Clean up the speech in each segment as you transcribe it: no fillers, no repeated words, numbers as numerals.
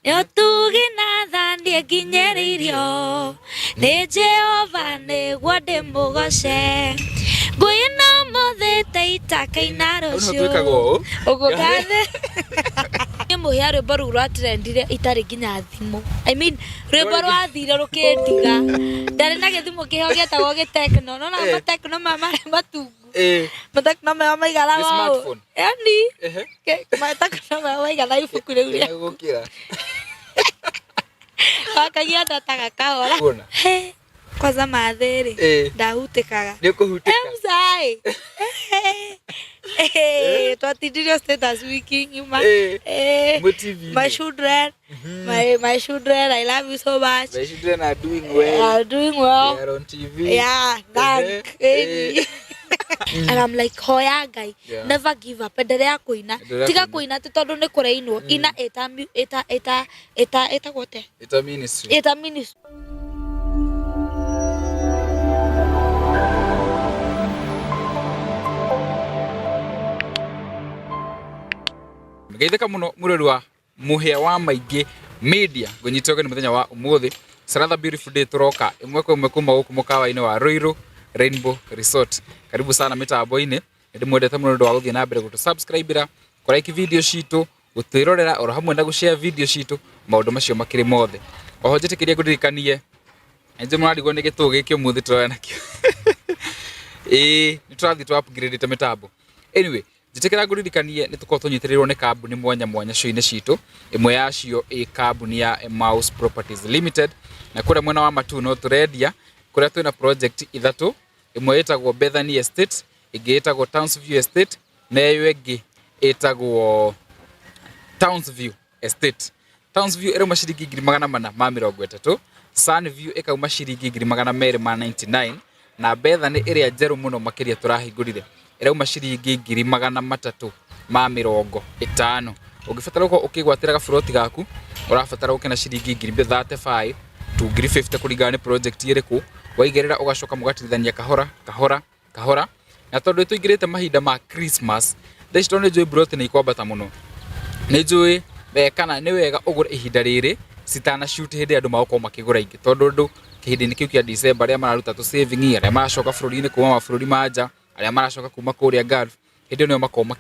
Nĩ ũtugi na tha niĩ nginyĩrĩirio nĩ Jehova nĩguo ndĩmũgoce. Ngũina ũmũthĩ ta itakaina rũciũ. Twĩkaga ũũ. Ũguo ngathe. Niĩ mũhĩa rwĩmbo rũu rwatrendire itarĩ nginya thimũ. I mean, rwĩmbo rwathire rũkĩndiga. Ndarĩ na gĩthimũ kĩho gĩetagwo gĩtekno. Nona matekno maya marĩ matungu. Matekno maya maigana Nĩ ũũ. smartphone? Yani. Ehe. Matekno maya maigana ibuku rĩu rĩa. Gũkĩra. Wakagia data gakahora. Kuona. He, Kwanza mathĩ rĩ. Ndahutĩkaga. Nĩ ũkũhutĩka. Mzai. Twatindirio status wiki ng'ima. Mwĩ TV-inĩ. My children, my children, I love you so much. My children are doing well. Are doing well. They are on TV. Yeah, thank. And I'm like, hoya Ngai, never give up. Endelea kuina. Endelea Tiga kuina. kuina ti tondu ni kurainwo. Ina ita ita ita ita ĩtagwo atĩa? Ita ministry. Ĩta ministry. Ngeithĩka mũno mũrori wa Mũhĩa wa Maingĩ Media ngũnyite ũgeni mũthenya wa ũmũthĩ. It's another beautiful day tũroka ĩmwe kwa ĩmwe kuma gũkũ mũkawa-inĩ wa Ruiru Rainbow Resort. Karibu sana mĩtambo-inĩ. Nĩ ndĩmwendete mũno nĩ ũndũ wa gũthiĩ na mbere gũtũ subscribe ra, kũ like video citũ, gũtwĩrorera oro hamwe na gũ share video citũ, maũndũ macio makĩrĩ mothe. Oho njĩtĩkĩrie ngũririkanie, nĩ mũrarigwo nĩ gĩtũ gĩkĩ ũmũthĩ tũroya nakĩo. Ĩĩ nĩ tũrathiĩ tũ upgrade mĩtambo. Anyway, njĩtĩkĩra ngũririkanie nĩ tũkoragwo tũnyitĩrĩirwo nĩ kambuni mwanya mwanya show-inĩ citũ. Ĩmwe yacio ĩ kambuni ya Emmaus Properties Limited, na kũrĩa mwena wa Matuu no tũrendia, kũrĩa twĩna project ithatũ, ĩmwe ĩtagwo Bethany Estate, ĩngĩ ĩtagwo Townsview Estate, na ĩyo ĩngĩ ĩtagwo Townsview Estate. Townsview ĩrauma ciringi 430,000, Sunview ĩkauma ciringi 299,000, na Bethany ĩrĩa njerũ mũno makĩria tũrahingũrire ĩrauma ciringi 350,000. Ũngĩbatara gũkorwo ũkĩgwatĩra gaburoti gaku, ũrabatara ũke na ciringi 35,000 to 50,000 kũringana nĩ project ĩrĩkũ, waigĩrĩra ũgacoka mũgatigithania kahora kahora kahora, na tondũ tũingĩrĩte mahinda ma Christmas, thaa ici tondũ nĩ njũĩ mburoti nĩ ikwambata mũno, nĩ njũĩ kana nĩ wega ũgũre ihinda rĩrĩ citana shoot hĩndĩ ĩrĩa andũ magũkorwo makĩgũra ingĩ, tondũ andũ kĩhinda-inĩ kĩu kĩa December arĩa mararuta tũ saving, arĩa maracoka bũrũri-inĩ kuma mabũrũri ma nja, arĩa maracoka kuma kũrĩa Gulf, hĩndĩ ĩyo nĩyo makoragwo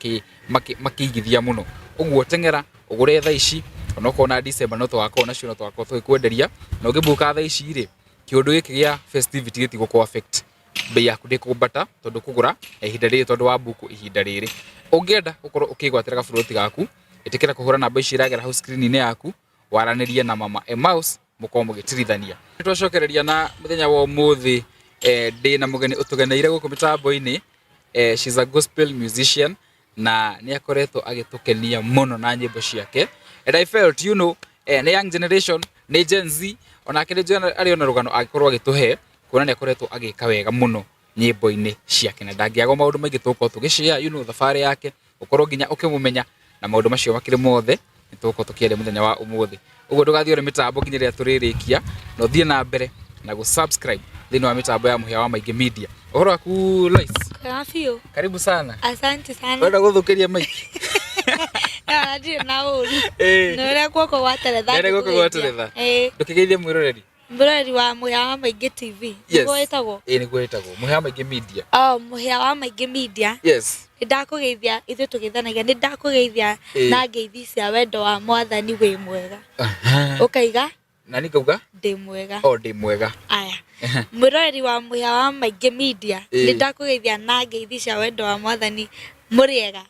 makĩigithia mũno. Ũguo teng'era ũgũre thaa ici, onokorwo na December no tũgakorwo nacio no tũgakorwo tũgĩkwenderia, na ũngĩmbuka thaa ici rĩ, kĩũndũ gĩkĩ gĩa festivity gĩtigũkũ affect. Bei yaku ndĩkũmbata tondũ kũgũra ihinda rĩrĩ tondũ wa book ihinda rĩrĩ. Ũngĩenda gũkorwo ũkĩgwatĩra gaburoti gaku, ĩtĩkĩra kũhũra namba ici iragera hau screen-inĩ yaku, waranĩrie na Mama Emmaus mũkorwo mũgĩtirithania. Nĩ twacokereria na mũthenya wa ũmũthĩ, ndĩna mũgeni ũtũgeneire gũkũ mĩtambo-inĩ, she's a gospel musician na nĩ akoretwo agĩtũkenia mũno na nyĩmbo ciake. And I felt, you know, nĩ young generation, nĩ Gen Z, onake nĩ njũĩ arĩ ona rũgano angĩkorwo agĩtũhe, kuona nĩ akoretwo agĩka wega mũno nyĩmbo-inĩ ciake, na ndangĩagwo maũndũ maingĩ tũgũkorwo tũgĩ share, you know, thabarĩ yake, ũkorwo nginya ũkĩmũmenya, na maũndũ macio makĩrĩ mothe nĩ tũgũkorwo tũkĩaria mũthenya wa ũmũthĩ. Ũguo ndũgathiĩ ũrĩ mĩtambo nginya rĩrĩa tũrĩrĩkia, na ũthiĩ na mbere na gũ subscribe thĩinĩ wa mĩtambo ya Mũhĩa wa Maingĩ Media. Ũhoro waku Lois? Kwega biũ. Karibu sana. Asante sana. Wenda gũthũkĩria mic? Ona ndirĩ na ũru. Nĩ ũrĩa guoko gwateretha. Nĩ ũrĩa guoko gwateretha. Ndũkĩgeithie mwĩroreri. Mwĩroreri wa Mũhĩa wa Maingĩ TV. Yes. Nĩguo ĩtagwo? Ĩĩ nĩguo ĩtagwo. Mũhĩa wa Maingĩ Media. Oh, Mũhĩa wa Maingĩ Media. Yes. Nĩ ndakũgeithia, ithuĩ tũgeithanagia, nĩ ndakũgeithia na ngeithi cia wendo wa Mwathani wĩ mwega. Ũkaiga? Na niĩ ngauga? Ndĩ mwega. Oh, ndĩ mwega. Aya. Mwĩroreri wa Mũhĩa wa Maingĩ Media, nĩ ndakũgeithia na ngeithi cia wendo wa Mwathani mũrĩega.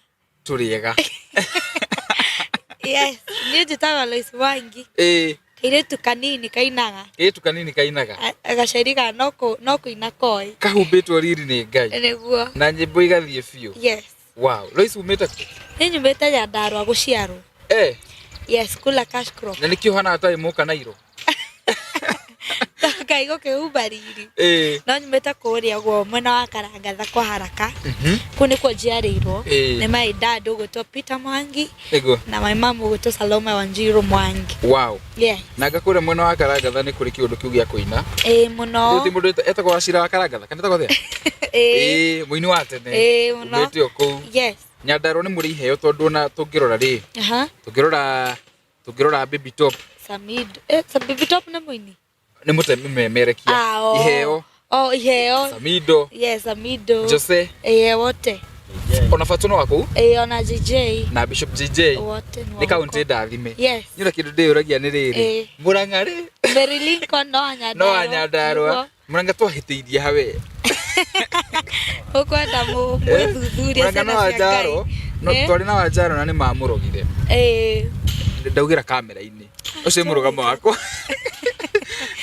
Tũrĩega. Yes, niĩ njĩtagwo Lois Mwangi. Kairĩtu kanini kainaga. Kairĩtu kanini kainaga. Gaceri ga no kũina koĩ. Kahumbĩtwo riri nĩ Ngai. Nĩguo. Na nyĩmbo igathiĩ biũ. Yes. Wow. Lois umĩte kũ? Niĩ nyumĩte Nyandarua gũciarwo. Yes, kula cash crop. Na nĩkĩo ũhanaga ta wĩ mũkanairũ? Ngai gũkĩhumba riri. No nyumĩte kũrĩa ũguo mwena wa Karangatha kwa Haraka. Kũu nĩkuo njiarĩirwo. Nĩ my dad ũgwĩtwo Peter Mwangi. Nĩguo. Na my mom ũgwĩtwo Salome Wanjiru Mwangi. Wow. Yes. Na anga kũrĩa mwena wa Karangatha nĩ kũrĩ kĩũndũ kĩu gĩa kũina. Ĩĩ mũno. Ti mũndũ etagwo Wachira wa Karangatha kana etagwo atĩa? Ĩĩ. Ĩĩ, mũini wa tene. Ĩĩ mũno. Umĩte o kũu. Yes. Nyandarua nĩ mũrĩ iheo tondũ ona tũngĩrora rĩ. Tũngĩrora Tũngĩrora Baby Top. Samido. Baby Top nĩ mũini? Nĩ mũtememerekia. Ah, oh. Iheo. Oh, Iheo. Samido. Yes, Samido. Jose. Wote. Ona Fatu no wakũu. Ona JJ. Na Bishop JJ. Wote nĩ Nĩ kaunti ndathime. Yes. Nyura kĩndũ ndĩyũragia nĩ rĩrĩ. Mũrang'a rĩ? Mary Lincoln no wa Nyandarua. No wa Nyandarua. Mũrang'a twahĩtĩirie hawe. Ũkwenda mwĩthuthurie Mũrang'a ciana no wa cia Ngai. Njaro. No twarĩ na Wanjaro na nĩ mamũrogire. Ndaugĩra kamera-inĩ. Ũcio nĩ mũrũgamo wakwa.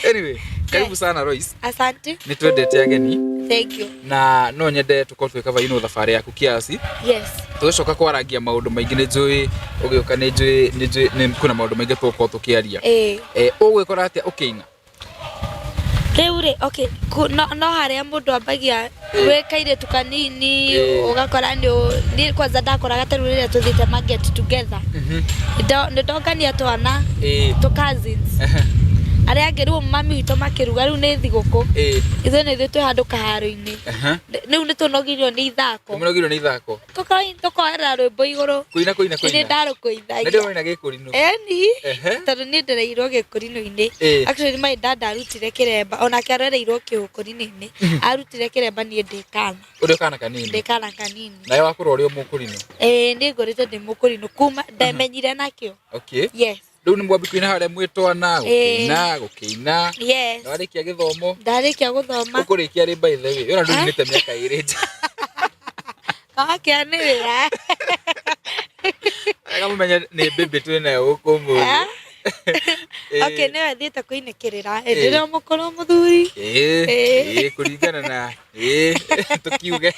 Anyway, karibu sana Royce. Asante. Nĩ twendete ageni. Thank you. Na no nyende tũkorwo twĩkava ino thabarĩ yaku kiasi. Yes. Tũgĩcoka kwarangia maũndũ maingĩ nĩ njũĩ ũgĩũka nĩ njũĩ nĩ njũĩ nĩ kwĩna maũndũ maingĩ tũgũkorwo tũkĩaria. Ũgwĩkora atĩa ũkĩina? Rĩu rĩ, okay, no harĩa mũndũ ambagia wĩ kairĩtu kanini, ũgakora nĩ kwanza ndakoraga ta rĩu rĩrĩa tũthiĩte ma get together. Nĩ ndongania twana, tũ cousins. Arĩa angĩ rĩu mami witũ makĩruga rĩu nĩ thigũkũ. Ithuĩ nĩ ithuĩ twĩ handũ kaharo-inĩ. Rĩu nĩ tũnogirio nĩ ithako. Nĩmũnogirio nĩ ithako. Tũkoerera rwĩmbo igũrũ. Kũina, kũina, Nĩ kũina. ndarũkũithagia. Na ndĩrĩ waina gĩkũrinũ? Eni. Tondũ niĩ ndereirwo gĩkũrinũ-inĩ. Actually my dad arutire kĩremba, onake arereirwo kĩũkũrinũ-inĩ. Arutire kĩremba niĩ ndĩ kana. Ũrĩ o kana kanini? Ndĩ kana kanini. Nawe wakũra ũrĩ o mũkũrinũ? Niĩ ngũrĩte ndĩ mũkũrinũ kuma ndemenyire nakĩo. Okay. Yes. Rĩu nĩ mwambi kũina harĩa mwĩ twana, gũkĩina, gũkĩina. Yes. Na warĩkia gĩthomo? Ndarĩkia gũthoma. Ũkũrĩkia rĩ by the way? Ĩyo na ndũinĩte mĩaka ĩrĩ nja. Wakĩanĩrĩra. Wega mũmenye nĩ baby twĩ nayo gũkũ ũmũthĩ. Okay, nĩwe thiĩte kũinĩkĩrĩra. Ĩndĩ rĩo mũkũrũ mũthuri. Kũringana na, tũkiuge.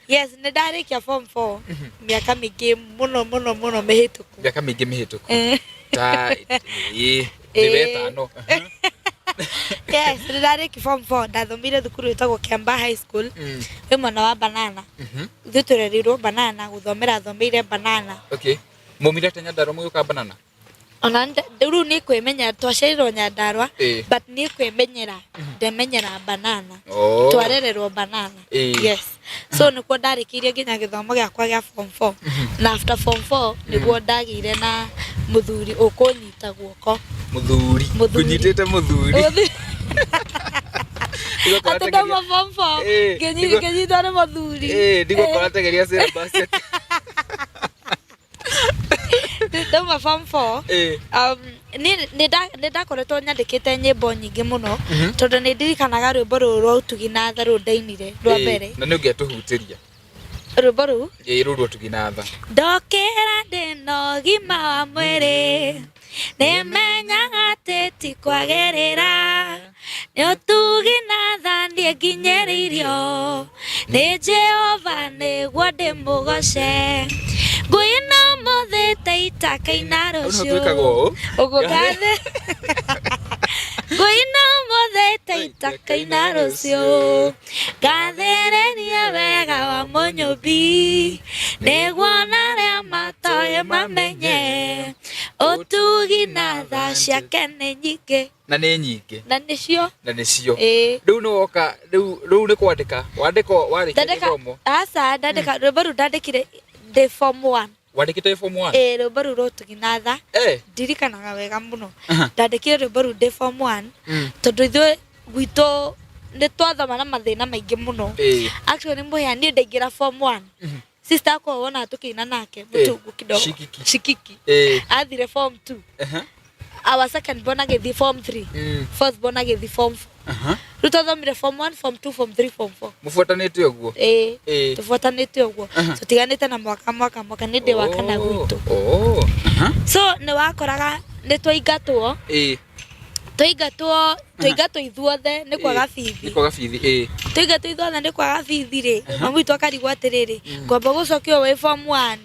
Yes, nĩ ndarĩkia form 4 mĩaka mĩingĩ mũno mũno mũno mĩhĩtũku. Mĩaka mĩingĩ mĩhĩtũku. Ta, nĩ wetano. Yes, nĩ ndarĩkia form 4, ndathomire thukuru ĩtagwo Kiambaa High School. Wĩ mwena wa Banana. Ithuĩ tũrereirwo Banana, gũthomera thomeire Banana. Okay. Mwaumire atĩa Nyandarua mũgĩũka Banana? Ona rĩu nĩ kwĩmenyera, twaciarirwo Nyandarua, but nĩ kwĩmenyera, ndemenyera Banana. Twarererwo Banana. Yes. So nĩkuo ndarĩkĩirie nginya gĩthomo gĩakwa gĩa form 4. Na after form 4 nĩguo ndagĩire na mũthuri ũkũnyita guoko. Mũthuri. Mũthuri. Kũnyitĩte mũthuri. Mũthuri. Atĩ ndauma form 4, ngĩnyitwo nĩ mũthuri. Ndigũkorwo ategeria syllabus. Ndauma form 4. Nĩ ndakoretwo nyandĩkĩte nyĩmbo nyingĩ mũno, tondũ nĩ ndirikanaga rwĩmbo rũrũ rwa ũtugi na tha rũrũ ndainire rwa mbere. Na nĩ ũngĩatũhutĩria. Rwĩmbo rũu? Rũrũ rwa ũtugi na tha. Ndokĩra ndĩna ũgima wa mwĩrĩ, nĩmenyaga atĩ ti kwagĩrĩra, nĩ ũtugi na tha niĩ nginyĩrĩirio, nĩ Jehova nĩguo ndĩmũgoce. Ngũina ũmũthĩ ta itakaina rũciũ. Ũguo twĩkaga ũũ. Ũguo ngathe. Ngũina ũmũthĩ ta itakaina rũciũ. Ngathĩrĩria wega wa Mũnyũmbi, nĩguo na arĩa matoĩ mamenye, ũtugi na tha ciake nĩ nyingĩ. Na nĩ nyingĩ. Na nĩcio. Na nĩcio. Rĩu nĩ woka, rĩu nĩ kwandĩka. Wandĩka warĩkia gĩthomo. Aca, ndandĩka, rwĩmbo rũu ndandĩkire ndĩ form 1. Wandĩkĩte form 1? Rwĩmbo rũu rwa ũtugi na tha. Ndirikanaga wega mũno. Ndandĩkire rwĩmbo rũu ndĩ form 1. Tondũ ithuĩ gwitũ nĩ twathoma na mathĩna maingĩ mũno. Actually mũhĩa niĩ ndaingĩra form 1. Sister akwa wonaga tũkĩina nake, mũtungu kidogo. Shikiki. Shikiki. Athire form 2. Our second born agĩthiĩ form 3. Fourth born agĩthiĩ form 4. Rĩu twathomire form 1, form 2, form 3, form 4. Mũbuatanĩte ũguo? Tũbuatanĩte ũguo. Tũtiganĩte na mwaka, mwaka, mwaka, nĩ ndĩ wa kana gwitũ. So nĩ wakoraga nĩ twaingatwo. Twaingatwo, twaingatwo ithuothe nĩ kwaga bithi. Nĩ kwaga bithi, Twaingatwo ithuothe nĩ kwaga bithi rĩ, mami witũ akarigwo atĩrĩrĩ, ngwamba gũcokio wĩ form 1.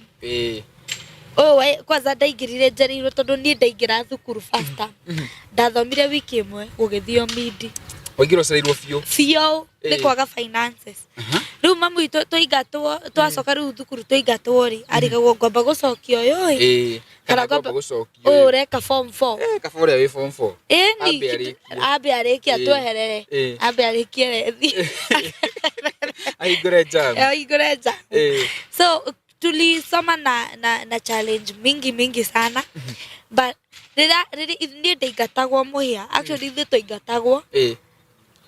Ũyũ kwanza ndaingĩrire njereirwo tondũ niĩ ndaingĩra thukuru faster. Ndathomire wiki ĩmwe gũgĩthio midi. Waingĩra ũcereirwo biũ. Biũ, nĩ kwaga finances. Rĩu mami witũ twaingatwo, twacoka rĩu thukuru twaingatwo rĩ, arigagwo ngwamba gũcokio ũyũ ĩ. Kana Kana ngwamba ngwamba gũcokio ũyũ ũyũ. ũreka form 4. Kaba ũrĩa wĩ form 4. Ĩni, Ambe arĩkie. ambe arĩkie, atweherere. Ambe arĩkie rethi. Ahingũre jam. Ahingũre jam. So, Tulisoma na challenge mingi mingi sana, but rĩrĩa niĩ ndaingatagwo mũhĩa, actually ithuĩ twaingatagwo,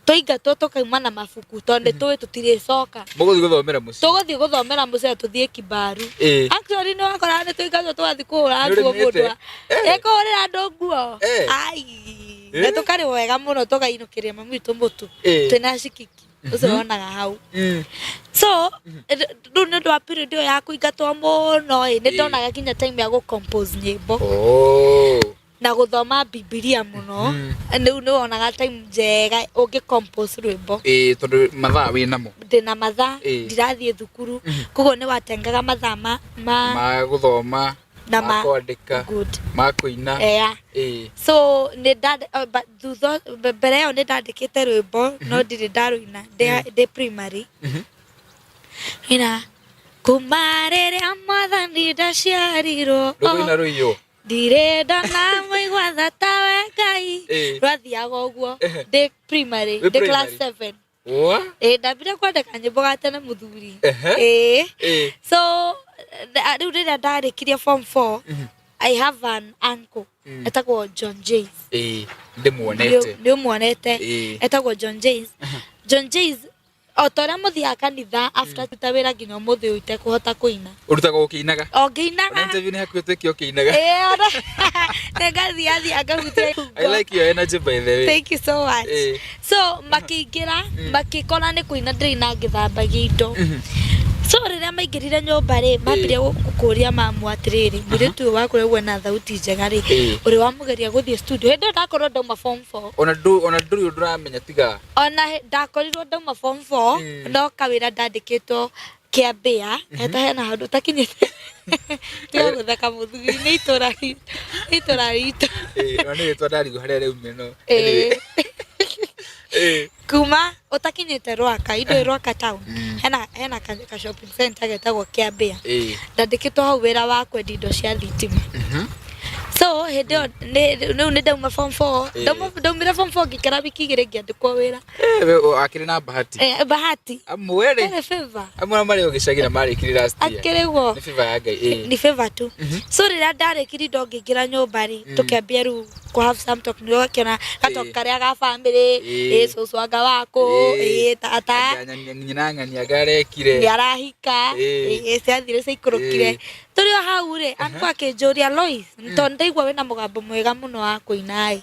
twaingatwo tũkauma na mabuku tondũ nĩ tũĩ tũtirĩcoka. Mũgũthiĩ gũthomera mũciĩ. Tũgũthiĩ gũthomera mũciĩ na tũthiĩ Kibaru. Actually nĩ wakoraga nĩ tũingatwo tũgathiĩ kũhũra Nĩ nguo ũrĩmĩte? mũndũ ĩkũhũrĩra andũ nguo. Ai, na tũkarĩhwo wega mũno, tũkainũkĩria mami witũ mũtu twĩna cikiki ũcio wonaga hau. So rĩu nĩ ũndũ wa period ĩyo ya kũingatwo mũno ĩ, nĩ ndonaga nginya time ya gũ-compose nyĩmbo na gũthoma Bibilia mũno. Rĩu nĩ wonaga time njega ũngĩ compose rwĩmbo. Ĩĩ, tondũ mathaa wĩ namo. Ndĩna mathaa, ndirathiĩ thukuru, koguo nĩ watengaga mathaa ma Ma gũthoma, na ma kwandĩka, good ma kũina. Ea. So nĩ nda but thutha mbere ĩyo nĩ ndandĩkĩte rwĩmbo no ndirĩ ndarũina ndĩ primary. Ina kuma rĩrĩa Mwathani ndaciarirwo, Rũkũina rũiyũ. Ndirĩ ndona mũigua tha tawe Ngai. Rwathiaga ũguo ndĩ primary, Wĩ ndĩ class primary? 7. Wa? Ĩ, ndambire kwandĩka nyĩmbo gatene, mũthuri. Ĩ. So rĩu rĩrĩa ndarĩkirie form 4, I have an uncle etagwo John Jays. Ĩĩ, ndĩmuonete. Nĩ ũmuonete. Etagwo John Jays. John Jays, o ta ũrĩa mũthiaga kanitha after ruta wĩra nginya ũmũthĩ ũyũ itekũhota kũina. Ũrutaga ũkĩinaga. O Ona ngĩinaga. interview nĩ hakuhĩ twĩke ũkĩinaga. Ĩ, ona nĩ ngathiathia ngahutia. I like your energy, by the way. Thank you so much. So makĩingĩra, makĩkora nĩ kũina ndĩraina ngĩthambagia indo. So rĩrĩa maingĩrire nyũmba rĩ, mambirie kũria mamu atĩrĩrĩ, mũirĩtu ũyũ waku ũrĩa na thauti njega rĩ, ũrĩ wamũgeria gũthiĩ studio? Hĩndĩ ĩyo ndakorwo ndauma form 4. Ona ndũrĩ ũndũ ũramenya tiga. Ona ndakorirwo ndauma form 4, no kawĩra ndandĩkĩtwo kĩambĩa eta hena handũ ũtakinyĩte. Tiga gũtheka, mũthuri, nĩ itũra nĩ itũra ritũ. Ĩĩ, ona nĩ rĩtwa ndarigwo harĩa rĩaumire no. Anyway. Kuma ũtakinyĩte Rwaka, indo Rwaka town, hena ka shopping center getagwo Kĩambĩa. Ndandĩkĩtwo hau wĩra wa kwendia indo cia thitima. So hĩndĩ ĩyo rĩu nĩ ndauma form 4. Ndaumire form 4, ngĩikara wiki 2 ngĩandĩkwo wĩra. Eh, we akĩrĩ na bahati. Eh, bahati. Amwe rĩ. Ĩrĩ favor. Amwe marĩ o gĩcagi na marĩkire last year. Akĩrĩgwo. Nĩ favor ya Ngai. Nĩ favor tu. So rĩrĩa ndarĩkirie indo ngĩingĩra nyũmba rĩ, tũkĩambia rĩu kũ have some talk, nĩ ũgakĩona gatalk karĩa ga family, ĩ cũcũ anga wakũ, ĩ tata. Anga nyina ng'ani anga arekire. Nĩ arahika. Ĩ ciathire ciaikũrũkire. Tũrĩ o hau rĩ, uncle akĩnjũria, "Lois, tondũ ndaigua wĩna mũgambo mwega mũno wa kũina ĩ,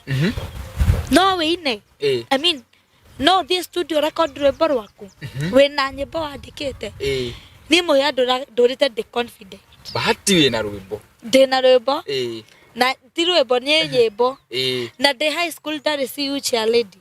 no wĩine? I mean, no ũthiĩ studio record rwĩmbo rwaku? Wĩna nyĩmbo wandĩkĩte?" Niĩ mũhĩa ndũrĩte ndĩ confident. Bahati wĩna rwĩmbo. Ndĩna rwĩmbo. Na ti rwĩmbo, nĩ nyĩmbo. Na ndĩ high school ndarĩ CU chairlady.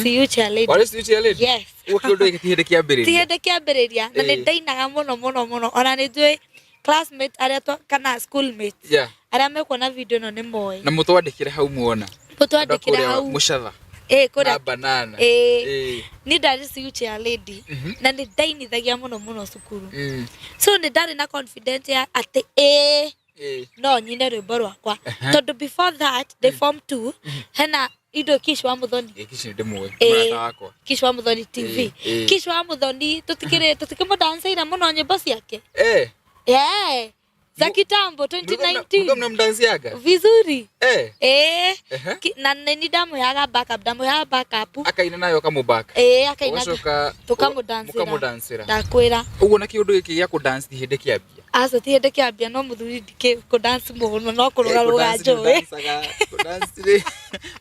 CU chairlady. Warĩ CU chairlady? Yes. Ũguo kĩũndũ gĩkĩ ti hĩndĩ kĩambĩrĩria. Ti hĩndĩ kĩambĩrĩria, na nĩ ndainaga mũno mũno mũno. Ona nĩ njũĩ classmate arĩa kana schoolmates arĩa mekuona video ĩno nĩ moĩ. Na mũtwandĩkĩre hau muona. Mũtwandĩkĩre Andũ a kũrĩa hau. Mũcatha. Ĩ, kũrĩa. Na banana. Ĩ. Niĩ ndarĩ CU chairlady na nĩ ndainithagia mũno mũno cukuru. So nĩ ndarĩ na confidence ya atĩ ĩ no nyine rwĩmbo rwakwa, tondũ before that ndĩ form 2 hena indo Kish wa Muthoni. Ĩ, Kish nĩ ndĩmũĩ. Ĩ. Mũrata wakwa. Kish wa Muthoni TV. Ĩ. Kish wa Muthoni tũtikĩrĩ tũtikĩmũdanceira mũno nyĩmbo ciake. Yeah. Za kitambo 2019. Mlikuwa mnamdansiaga? Vizuri. Eh. Na nĩ ndamũheaga backup, ndamũheaga backup. Akaina nayo kamũbaka. Ĩ, akaina. Ũgacoka Tũkamũdancĩra. Mũkamũdancĩra. Ndakwĩra. Ũguo na kĩũndũ gĩkĩ gĩa kũdance ti hĩndĩ kĩambia. Aca, ti hĩndĩ kĩambia, no mũthuri ndikĩ kũdance mũno, no kũrũgarũga njũĩ. Kũdance rĩ,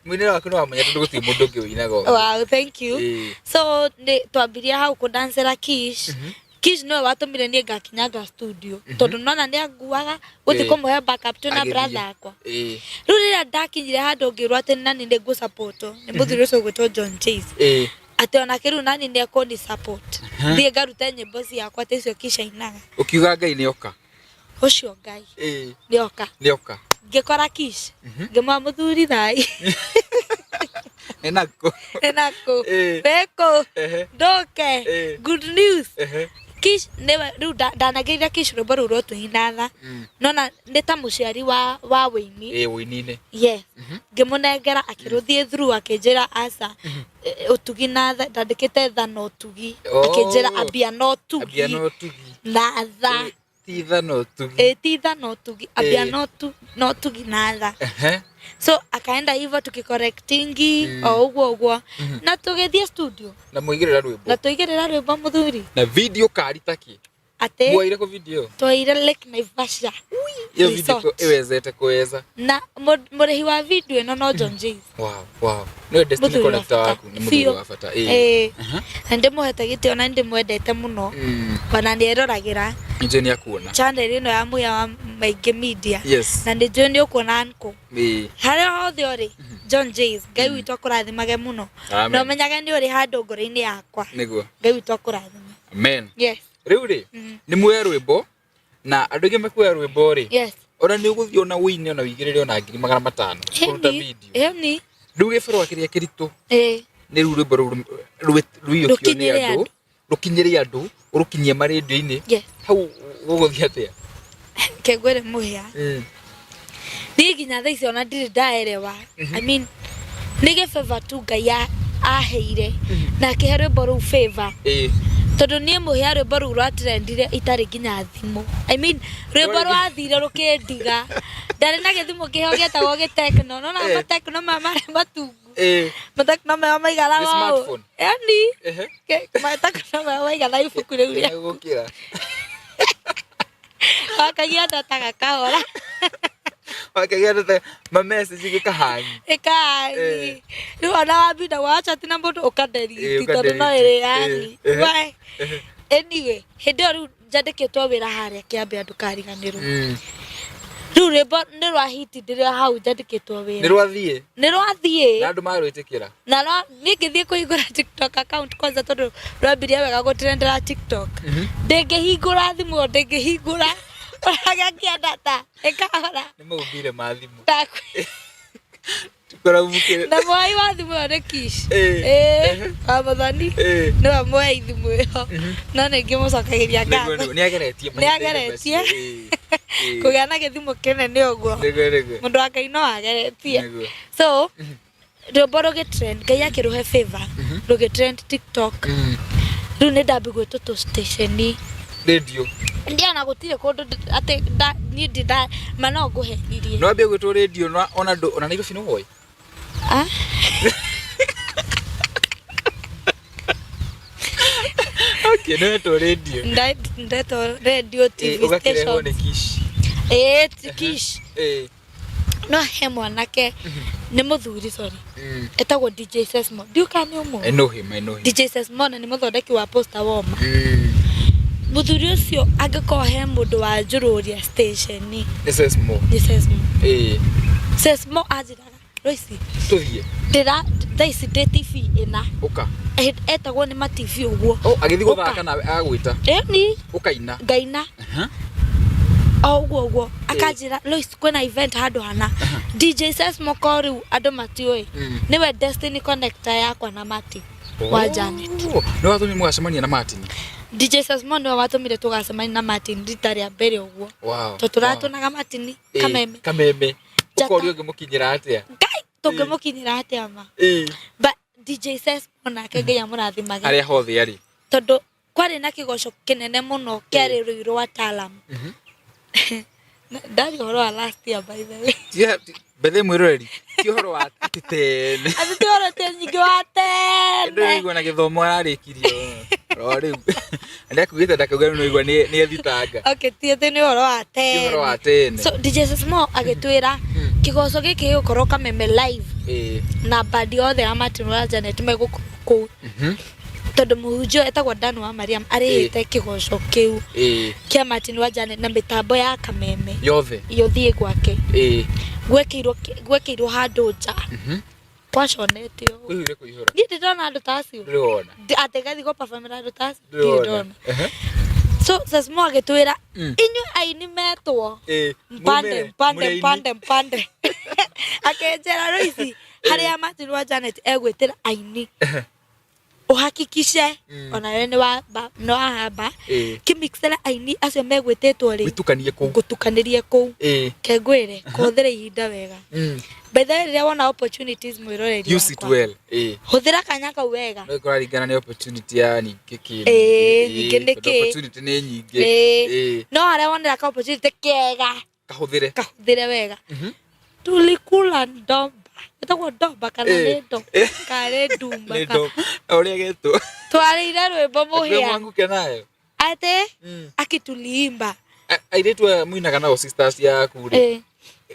mũinĩre waku nĩ wamenya tondũ gũtirĩ mũndũ ũngĩ ũinaga ũguo. Wow, thank you. So nĩ twambirie hau kũdancĩra Kish. Kish nĩwe watũmire niĩ ngakinyanga studio, tondũ nona nĩ anguaga gũthiĩ kũmũhe backup twĩna Agĩthiĩ. Brother akwa. Rĩu rĩrĩa ndakinyire handũ ngĩrwo atĩ nani nĩ ngũsupportwo nĩ mũthuri ũcio ũgwĩtwo John Chase, atĩ onake rĩu nani nĩ ekũni support thiĩ ngarute nyĩmbo ciakwa ta icio Kish ainaga. Ũkiuga Ngai nĩ oka. Ũcio Ngai nĩ oka. Nĩ oka. Ngĩkora Kish, ngĩmwa, "Mũthuri, thai." Nĩ nako. Nĩ nakũ? Wĩkũ? Ndũke. Good news. Kish nĩwe rĩu ndanagĩrĩra Kish rwĩmbo rũu rwotũinatha, nona nĩ ta mũciari wa wĩini. Ĩ, wĩini-inĩ. Yes. Ngĩmũnengera, akĩrũthiĩ through, akĩnjĩra aca, ũtugi na tha, ndandĩkĩte tha na ũtugi. Oh. Akĩnjĩra ambia na Ambia ũtugi na ũtugi. Na tha. Ti tha no tugi. Ĩ ti tha no tugi ambia Ĩ. no tugi na tha. Ehe. So akaenda hivyo tukikorektingi o ũguo ũguo na tũgĩthiĩ studio. Na mũigĩrĩra rwĩmbo. Na tũigĩrĩra rwĩmbo mũthuri. Na video kari taki. Atĩ Mwoire kũ video? Twaire Lake Naivasha Iyo video Resort. ĩwezete kũweza. Na mũrĩhi wa video ĩno no John Jays. Wow. Nĩwe Destiny Mũthuri wa Connector bata. waku, nĩ mũthuri Biũ. wa bata. Ĩĩ. Ĩĩ. Aha. Na ndĩmũhete gĩtĩo na nĩndĩmwendete mũno. Ona nĩ eroragĩra Nĩnjũĩ nĩ akuona. Channel ĩno ya Mũhĩa wa Maingĩ Media. Yes. Na nĩnjũĩ nĩ ũkuona nkũ. Ĩĩ. Harĩa hothe ũrĩ, John Jays, Ngai witũ akũrathimage mũno. Amen. Na ũmenyage nĩ ũrĩ handũ ngoro-inĩ yakwa. Nĩguo. Ngai witũ akũrathime. Amen. Yes. Rĩu rĩ, nĩ muoya rwĩmbo na andũ aingĩ mekuoya rwĩmbo rĩ, Yes. ona nĩ ũgũthiĩ ona ũine ona ũigĩrĩre ona 500,000 kũruta video. Ĩni. Rĩu gĩbarũa kĩrĩa kĩritũ Ĩĩ. nĩ rĩu rwĩmbo rũu rũiyũkio nĩ Rũkinyĩre andũ, andũ. rũkinyĩre andũ, ũrũkinyie marendio-inĩ. Yes. Hau gũgũthiĩ atĩa? Kengwĩre mũhĩa. Niĩ nginya thaa ici ona ndirĩ ndaerewa. I mean, nĩ gĩbeba tu Ngai aheire na akĩhe rwĩmbo rũu favor. Ĩĩ. Tondũ niĩ mũhĩa rwĩmbo rũu rwatrendire itarĩ nginya thimũ. I mean, rwĩmbo rwathire rũkĩndiga. Ndarĩ na gĩthimũ kĩheo gĩetagwo gĩtekno. Nona Eh. matekno maya marĩ matungu. Ĩĩ. Matekno maya maigana Nĩ ũũ. smartphone? Yaani, Ehe. matekno maya maigana ibuku rĩu rĩa. Gũkĩra. Wakagia data gakahora. Wakagia data ma message gĩkahangi. Ĩkahangi. Rĩu ona wambinda wachat na mũndũ ũkadelete tondũ no ũkadelete. ĩrĩ yani. Eh. Why? Anyway, hĩndĩ ĩyo rĩu njandĩkĩtwo wĩra harĩa Kĩambĩa ndũkariganĩrwo. Rĩu rwĩmbo nĩ rwa hiti ndĩrĩ hau njandĩkĩtwo Nĩ wĩra. rwathiĩ. Nĩ rwathiĩ. Na andũ marwĩtĩkĩra. Na niĩ ngĩthiĩ kũhingũra TikTok account kwanza tondũ rwambirie wega gũtrendera TikTok. Ndĩngĩhingũra thimũ ĩyo ndĩngĩhingũra. Ũragakia data ĩkahora. Nĩ maumbire ma thimũ. Ndakwĩ- Tũkũraumũkĩre. Na mwai wa thimũ ĩyo nĩ Kish. Ĩĩ. Ĩĩ, wa Mũthoni. Ĩĩ. Nĩwe mwai thimũ ĩyo. No nĩ ngĩmũcokagĩria Nĩguo, ngatho. nĩguo. Nĩ ageretie. Nĩ ageretie. Ĩĩ. Ĩĩ. Kũgĩa na gĩthimũ kĩnene ũguo. Nĩguo, nĩguo. Mũndũ wa Ngai no ageretie. Nĩguo. So, rwĩmbo rũgĩtrend, Ngai akĩrũhe favor, rũgĩtrend TikTok. Rĩu nĩ ndambi gwĩtwo tũ station Radio. Ndiana gũtirĩ kũndũ atĩ niĩ ndĩ ma no ngũhenirie. No ambie gwĩtwo radio na ona ndũ ona Nairobi nĩ woĩ. Ah? Okay, nĩ wetwo radio. Ndetwo radio Ĩĩ, TV ũgakĩrehwo station. nĩ Kish. Ĩĩ, ti Kish. Ĩĩ. No he mwanake nĩ mũthuri sorry. Etagwo DJ Sesmo. Ndiũĩ kana nĩ I ũmũĩ. know him, I know him. DJ Sesmo na nĩ mũthondeki wa poster woma. Mũthuri ũcio angĩkorwo he mũndũ wa njũrũria station Nĩ Sesmo. nĩ Sesmo. Ĩĩ. Sesmo anjĩraga Royce Tũthiĩ. ndĩra thaa ici ndĩ TV ĩna. Ũka. Etagwo nĩ ma TV ũguo. Oh, agĩthiĩ Ũka. gũthaka nawe agagwĩta. Ĩni Ũkaina. ngaina. Aha. O ũguo ũguo akanjĩra Lois kwĩna event handũ hana DJ Sesmo ko rĩu andũ matiũĩ nĩwe Destiny Connector yakwa na Martin wa Janet. Oh, nĩ watũmire mũgacemania na Martin. DJ Sesmo nĩwe watũmire tũgacemania na Martin rita rĩa mbere ũguo. Wow. Tondũ tũratũnaga Martin Ĩĩ, kameme. Kameme. Njata. Ũkorio ũngĩmũkinyĩra atĩa? Ngai tũngĩmũkinyĩra atĩa ma. Ĩĩ. But DJ Sesmo nake Ngai amũrathimage. Harĩa hothe arĩ. Tondũ kwarĩ na kĩgoco kĩnene mũno kĩarĩ rũi rwa Talam. Ndari ũhoro wa last year by the way. Bethe mwĩroreri ti ũhoro wa atĩ tene. Atĩ ti ũhoro ti nyingĩ wa tene. Ndĩraigua na gĩthomo ararĩkirie o rĩu. Ndakugĩte ndakauga nĩ ũigua nĩ ethitanga. Okay, ti atĩ nĩ ũhoro wa Ti tene. ũhoro wa tene. So DJ Sesmo agĩtwĩra kĩgoco gĩkĩ gĩgũkorwo Kameme live Ĩĩ. na bandi othe ya Martin wa Janet megũkorwo kũu. Tondũ mũhunjia etagwo Dan wa Mariam arĩhĩte kĩgoco kĩu Ĩĩ. kĩa Martin wa Janet na mĩtambo ya Kameme Yothe. yothiĩ gwake. Ĩĩ. Gwekĩirwo handũ nja kwaconete ũũ. Kũihũire kũihũra. Niĩ ndĩ ndona andũ ta acio. Ndũrĩ wona. Atĩ ngathiĩ gũperformera andũ ta acio Ndũrĩ ndirĩ wona. ndona. Ehe. So Sesmo agĩtwĩra inyuĩ aini metwo Ĩĩ. mpande Mumĩre, mpande mũrĩ aini. mpande mpande akĩnjĩra Royce harĩa Martin wa Janet egwĩtĩra aini. Uhakikishe onawe nĩ wamba nĩ wahamba kĩmixera aini acio megwĩtĩtwo rĩ. Wĩtukanie kũu. Ngũtukanĩrie kũu. Kengwĩre kũhũthĩra ihinda wega. By the way, rĩrĩa wona opportunities, mwĩroreri Use it wakwa, well. Hũthĩra kanya kau wega. No kũraringana nĩ opportunity ya ningĩ kĩ. Ningĩ nĩ Tondũ kĩ. Opportunity nĩ nyingĩ. No harĩa wonera ka opportunity kega, Kahũthĩre. Kahũthĩre wega. Tulikula ndomba, ĩtagwo ndomba kana nĩ ndo kana nĩ ndumba? Nĩ ndo. Na ũrĩa getwo. Twarĩire rwĩmbo mũhĩa. Mwanguke nayo. Atĩ akituliimba. Airĩtu aya muinaga nao, sisters yaku rĩ,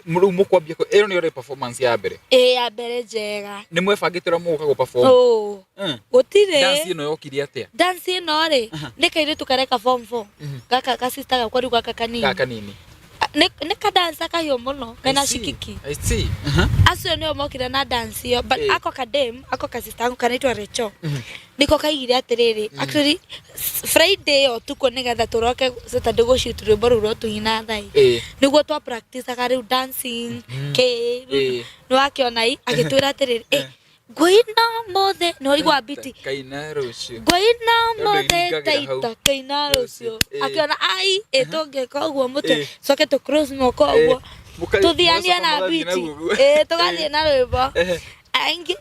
rĩu mũkwambia ĩyo nĩyo rĩ performance ya mbere? Ĩ, ya mbere njega. Nĩ mwebangĩte ũrĩa mũgũka gũ perform? Oh, gũtirĩ. Dance ĩno yokire atĩa? Dance ĩno rĩ, nĩ kairĩtu kareka form 4 gaka kasista gakwa rĩu gaka kanini. Gaka kanini. Nĩ kadansa kahiũ mũno mena I see. cikiki. I see. Acio nĩo mokire na dance ĩyo, but ako kadem ako kasista yangu kanaitwa Recho niko kaigire atĩrĩrĩ, actually Friday ĩyo tukũ nĩgetha tũroke Saturday gũshoot rwĩmbo rũu rwa tũina thai. Nĩguo twa practiceaga rĩu dancing kĩ. Nĩ wakĩona i agĩtwĩra atĩrĩrĩ, ngũina mothe nĩ waigua biti. Kaina rũciũ. Ngũina Nĩ ũndũ mothe iringagĩra hau. taita kaina rũciũ. Akĩona ai ĩ tũngĩka ũguo mũtwe, coke tũ cross moko ũguo, tũthianie na Mũgacoka mũgathiĩ biti. naguo ũguo. Ĩ, tũgathiĩ na rwĩmbo.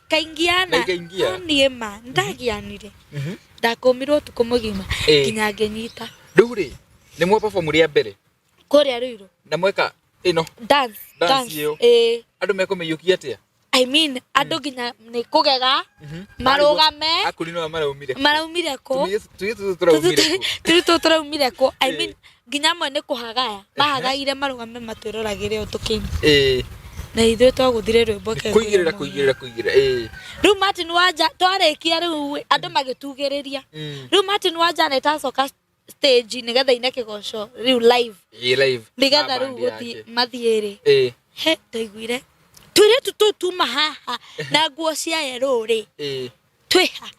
Kaingiana. Na ikaingia. No niĩ ma ndagianire, ndakũmirwo ũtukũ mũgima nginya ngĩnyita. Rĩu rĩ, nĩ mwa perform rĩa mbere Kũrĩa Ruiru. Na mweka ĩno dance. Dance Dance. ĩyo. Ĩ. Andũ mekũmĩiyũkia atĩa? I mean, andũ nginya nĩ kũgega marũgame. Akuri no maraumire kũ? Maraumire kũ? Tũirĩtu tũtũ tũraumire kũ? Tũirĩtu tũtũ tũraumire kũ? I mean, nginya amwe nĩ kũhagaya mahagaire marũgame matwĩroragĩre o tũkĩina. Na ithuĩ twagũthire rwĩmbo Nĩ kengwĩre kũigĩrĩra mũno. Kũigĩrĩra kũigĩrĩra. Rĩu Martin Wanja twarĩkia rĩu andũ magĩtugĩrĩria. Rĩu Martin Wanja nĩtacoka stage nĩgetha ine kĩgoco rĩu live. Ĩ, live. Nĩgetha Na rĩu band gũthiĩ yake. mathiĩ rĩ, he ndaiguire tũirĩtu tũu tuma haha na nguo cia yerũ rĩ, twĩha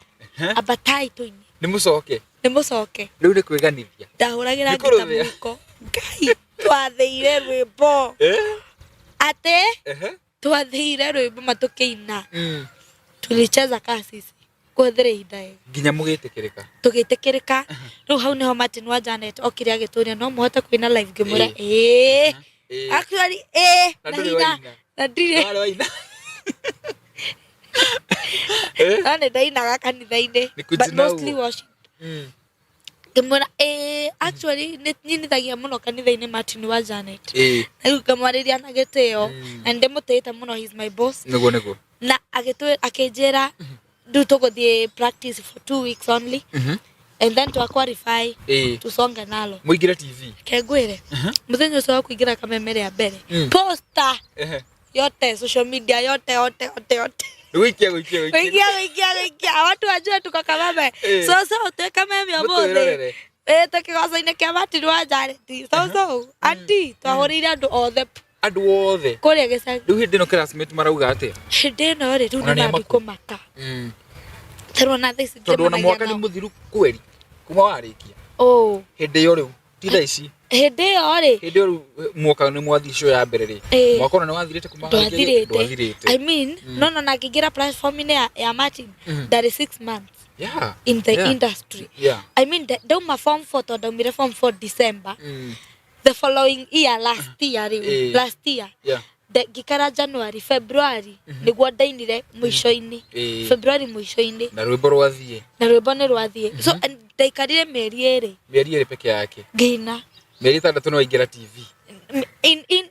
ambatai tũine. Nĩ mũcoke. Nĩ mũcoke. Rĩu nĩ kwĩganithia. Ndahũragĩra Nĩ ngita kũrũthĩa. mũhuko. Ngai, twathĩire rwĩmbo atĩ twathĩire rwĩmbo matũkĩina. Tulicheza kaa sisi kũhũthĩra ihinda wega. Nginya mũgĩtĩkĩrĩka. Tũgĩtĩkĩrĩka. Rĩu hau nĩho Martin wa Janet okire agĩtũria no mũhote kũina live, ngĩmwĩra ĩĩ. Actually ĩĩ. Na Na ndũrĩ hinya waina. Na ndirĩ. Ndwarĩ waina. No nĩ ndainaga kanitha-inĩ, Nĩ but kũjina mostly ũguo. worship. Ngĩmwĩra ĩĩ, actually nĩ nyinithagia mũno kanitha-inĩ Martin wa Janet. Na rĩu ngamwarĩria na gĩtĩo na nĩ ndĩmũtĩĩte mũno, he is my boss. Nĩguo nĩguo. Na agĩtwĩ akĩnjĩra rĩu tũgũthiĩ practice for 2 weeks only and then twa qualify tusonge nalo. Mũingĩre TV. Kengwĩre mũthenya ũcio wa kũingĩra Kameme rĩa mbere, poster yote, social media yote yote yote yote. Nĩ gũikia gũikia gũikia. Gũikia gũikia gũikia, watu wajue tuko Kameme. So so twĩ Kameme ũmũthĩ. Mũtwĩrorere. Ĩ, twĩ kĩgoco-inĩ kĩa Martin wa Janet. So so anti twahũrĩire andũ othe. Andũ othe. Kũrĩa gĩcagi. Rĩu hĩndĩ ĩno classmate marauga atĩa? Hĩndĩ ĩno rĩ, rĩu Ona nĩ nĩ mambi amaku. kũmaka tarwo na thaa ici Tondũ ona njemanagia mwaka nĩ nao. mũthiru kweri kuma warĩkia. Oh. Hĩndĩ ĩyo rĩu ti thaa ici. Hĩndĩ ĩyo rĩ, Hĩndĩ ĩyo rĩu mwaka nĩ mwathiĩ show ya mbere rĩ, mwaka ona nĩ wathirĩte kuma warĩkia ndwathirĩte. ndwathirĩte. I mean, no no na ngĩingĩra platform-inĩ ya Martin ndarĩ 6 months in the industry. I mean, ndauma form 4, tondũ ndaumire form 4 December the following year, last year rĩu. Last year ngĩkara January, February nĩguo ndainire mũico-inĩ. February mũico-inĩ. Na rwĩmbo rwathiĩ. Na rwĩmbo nĩ rwathiĩ, so and ndaikarire mĩeri 2. Mĩeri 2 peke yake. Ngĩina. Mĩeri 6 nĩ waingĩra TV.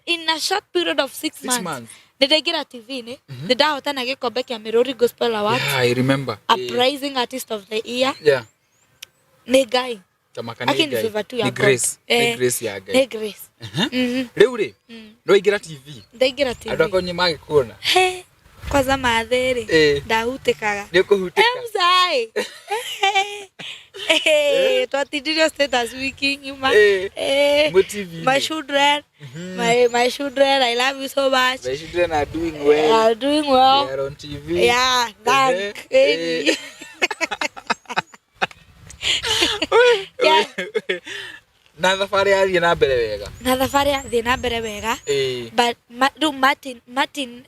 In a short period of six Six months, months. nĩ ndaingĩra TV-inĩ, nĩ ndahotana gĩkombe kĩa Mĩrũri Gospel Awards. Yeah, I remember. Uprising Artist of the Year. Nĩ Ngai. Tamaka nĩ Aki ni Ngai. favor tu ya Nĩ God. grace. Nĩ grace ya Ngai. Nĩ grace. Rĩu rĩ, nĩ waingĩra TV. Ndaingĩra Andũ TV. akwa nĩ magĩkuona. He, kwanza mathĩ rĩ, ndahutĩkaga. Nĩ ũkũhutĩka. Mzai twatindirio status wiki ng'ima. Mwĩ TV-inĩ. My children, my children, I love you so much. My children are doing well. Are doing well. They are on TV. Yeah, thank Yeah. Na thabarĩ yathiĩ na mbere wega. Na thabarĩ yathiĩ na mbere wega. But rĩu Martin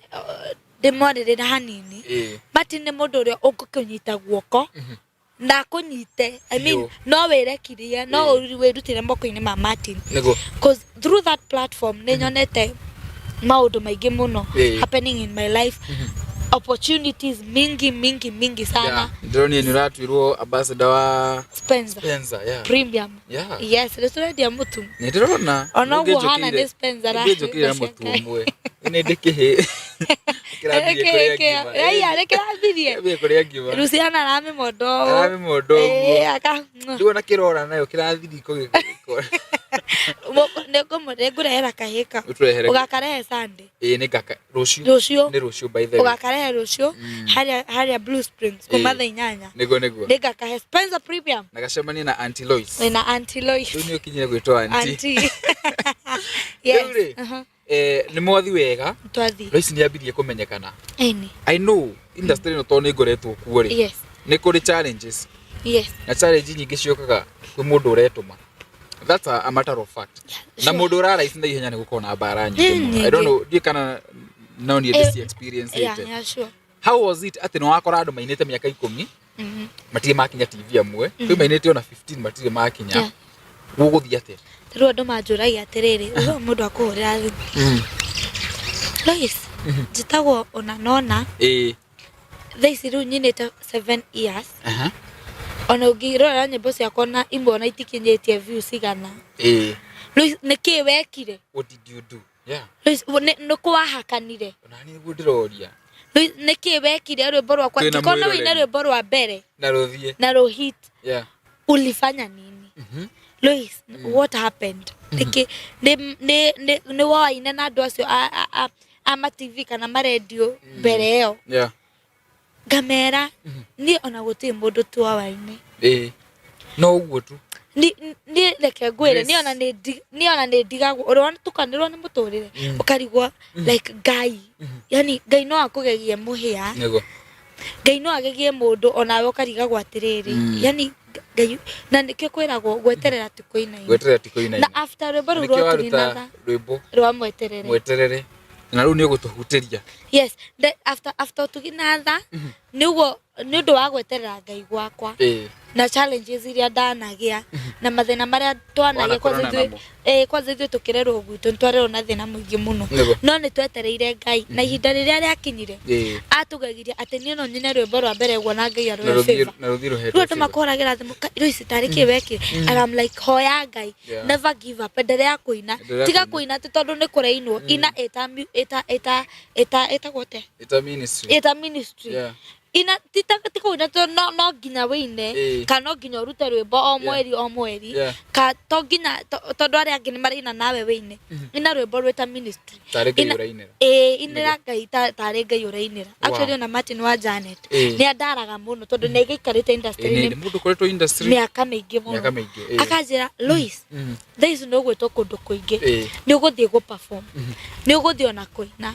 Ndĩmwarĩrĩra hanini. Martin nĩ mũndũ ũrĩa ũngĩkũnyita guoko na akũnyite, I mean, Biũ. no wĩrekirie, no wĩrutĩre moko-inĩ ma Martin. 'Cause through that platform nĩ nyonete maũndũ maingĩ mũno happening in my life, opportunities mingi mingi mingi sana. Yeah. Ndĩronire nĩ ũratuirwo ambassador wa Spencer. Spencer, yeah. Premium. Yes, nĩ tũrendia mũtu. Nĩ ndĩrona. Ona ũguo hana nĩ Spencer. Nĩnjũkĩire na mũtu ũmwe. Nĩ ndĩkĩhĩ. Kĩrambirie kũrĩa ngima. Aya, nĩ kĩrambirie. Kĩrambirie kũrĩa ngima. Luciana aramĩmonda ũũ. Aramĩmonda ũguo. Ĩĩ. Rĩu ona kĩrora nayo kĩrathiĩ riko. Nĩngũrehera kahĩĩ kau. Ũtũrehere. Ũgakarehe Sunday. Ĩĩ, nĩ ngaka rũciũ. Rũciũ. Nĩ rũciũ, by the way. Ũgakarehe rũciũ harĩa Blue Springs kuma thaa 8. Nĩguo nĩguo. Nĩngakahe Spencer Premium. Na gacemanie na Auntie Lois. Wĩna Auntie Lois. Rĩu nĩ ũkinyire gwĩtwo auntie. Auntie. Yes. Rĩu rĩ, nĩ mwathi wega. Twathi. Lois nĩ ambirie kũmenyekana. Ĩni. I know industry ĩno tondũ nĩ ngoretwo kuo rĩ. Nĩ kũrĩ challenges. Na challenge nyingĩ ciũkaga kwĩ mũndũ ũretũma. That's a matter of fact. Na mũndũ ũraraici na ihenya nĩ gũkorwo na mbara nyingĩ mũno. I don't know, ndiũĩ kana no niĩ ndĩci experience ĩte. Yeah, sure. How was it atĩ nĩ wakora andũ mainĩte mĩaka 10 matirĩ makinya TV amwe, kwĩ mainĩte ona 15 matirĩ makinya. Gũgũthiĩ atĩa? Rĩu andũ manjũragia atĩrĩrĩ, ũguo mũndũ akũhũrĩra thimũ, "Lois, njĩtagwo ũna nona, thaa ici rĩu nyinĩte 7 years, ona ũngĩrora nyĩmbo ciakwa na imwe ona itikinyĩtie views 100. Lois, nĩkĩĩ wekire?" What did you do? Yeah. Lois, nĩ kũ wahakanire? Ona niĩ nĩguo ndĩroria. Lois, nĩkĩĩ wekire rwĩmbo rwakwa Twĩna ngĩkorwo no wĩine mwĩroreri. rwĩmbo rwa mbere Na rũthiĩ. na rũhit? Ulifanya nini, Lois? What happened? Nĩkĩ nĩ woaine na andũ acio a ma TV kana marendio mbere ĩyo?" Ngamera, niĩ ona gũtirĩ mũndũ tuowaine. Ĩĩ. No ũguo tu. Niĩ reke ngwĩre, Grace. niĩ ona nĩ ndigagwo ũrĩa tukanĩrwo nĩ mũtũrĩre, ũkarigwo like Ngai, yani Ngai no akũgegie mũhĩa. Ngai no agegie mũndũ onawe ũkarigagwo atĩrĩrĩ, yani Ngai, na nĩkĩo kwĩragwo gweterera ti kũinaina. Gweterera ti kũinaina. Na after rwĩmbo rũu Nĩkĩo rwa waruta Tũrinatha rwĩmbo rwa mweterere. Mweterere. Na rĩu nĩ ũgũtũhutĩria. Yes, after Ũtuginatha nĩguo, nĩ ũndũ wa gweterera Ngai gwakwa na challenges iria ndanagĩa na mathĩna marĩa twanagĩa, kwanza Wanakorana ithuĩ namo. Kwanza ithuĩ tũkĩrerwo gwitũ nĩ twarerwo na thĩna mũingĩ mũno. No nĩ twetereire Ngai na ihinda rĩrĩa rĩakinyire atũgegirie atĩ niĩ no nyine rwĩmbo rwa mbere guo na Ngai Na arũhe rũthiĩ favor. na rũthiĩ rũhetwo Rĩu andũ favor. makũhũragĩra thimũ, "Rĩu ici tarĩ kĩ wekire?" And I'm like, hoya Ngai. Never give up, endelea kũina. Endelea Tiga kũina. kũina atĩ tondũ nĩ kũrainwo. Ina ĩta ĩta ĩta ĩtagwo atĩa? Ĩta ministry. Ĩta ministry. Ina ti kũina tondũ no nginya wĩine kana no nginya ũrute rwĩmbo o mweri o mweri, ka to nginya tondũ arĩa angĩ nĩ maraina nawe wĩine. Ina rwĩmbo rwĩta ministry. Tarĩ Ngai ũrainĩra. Ĩĩ, inĩra Ngai tarĩ Ngai ũrainĩra. Actually, ona Martin wa Janet nĩ andaraga mũno tondũ nĩ aikarĩte Ĩĩ, industry-inĩ nĩ mũndũ ũkoretwo industry mĩaka mĩingĩ mũno. Mĩaka mĩingĩ, ĩĩ. Akanjĩra, "Lois, thaa ici nĩ ũgwĩtwo kũndũ kũingĩ, nĩ ũgũthiĩ gũ perform, nĩ ũgũthiĩ ona kũina,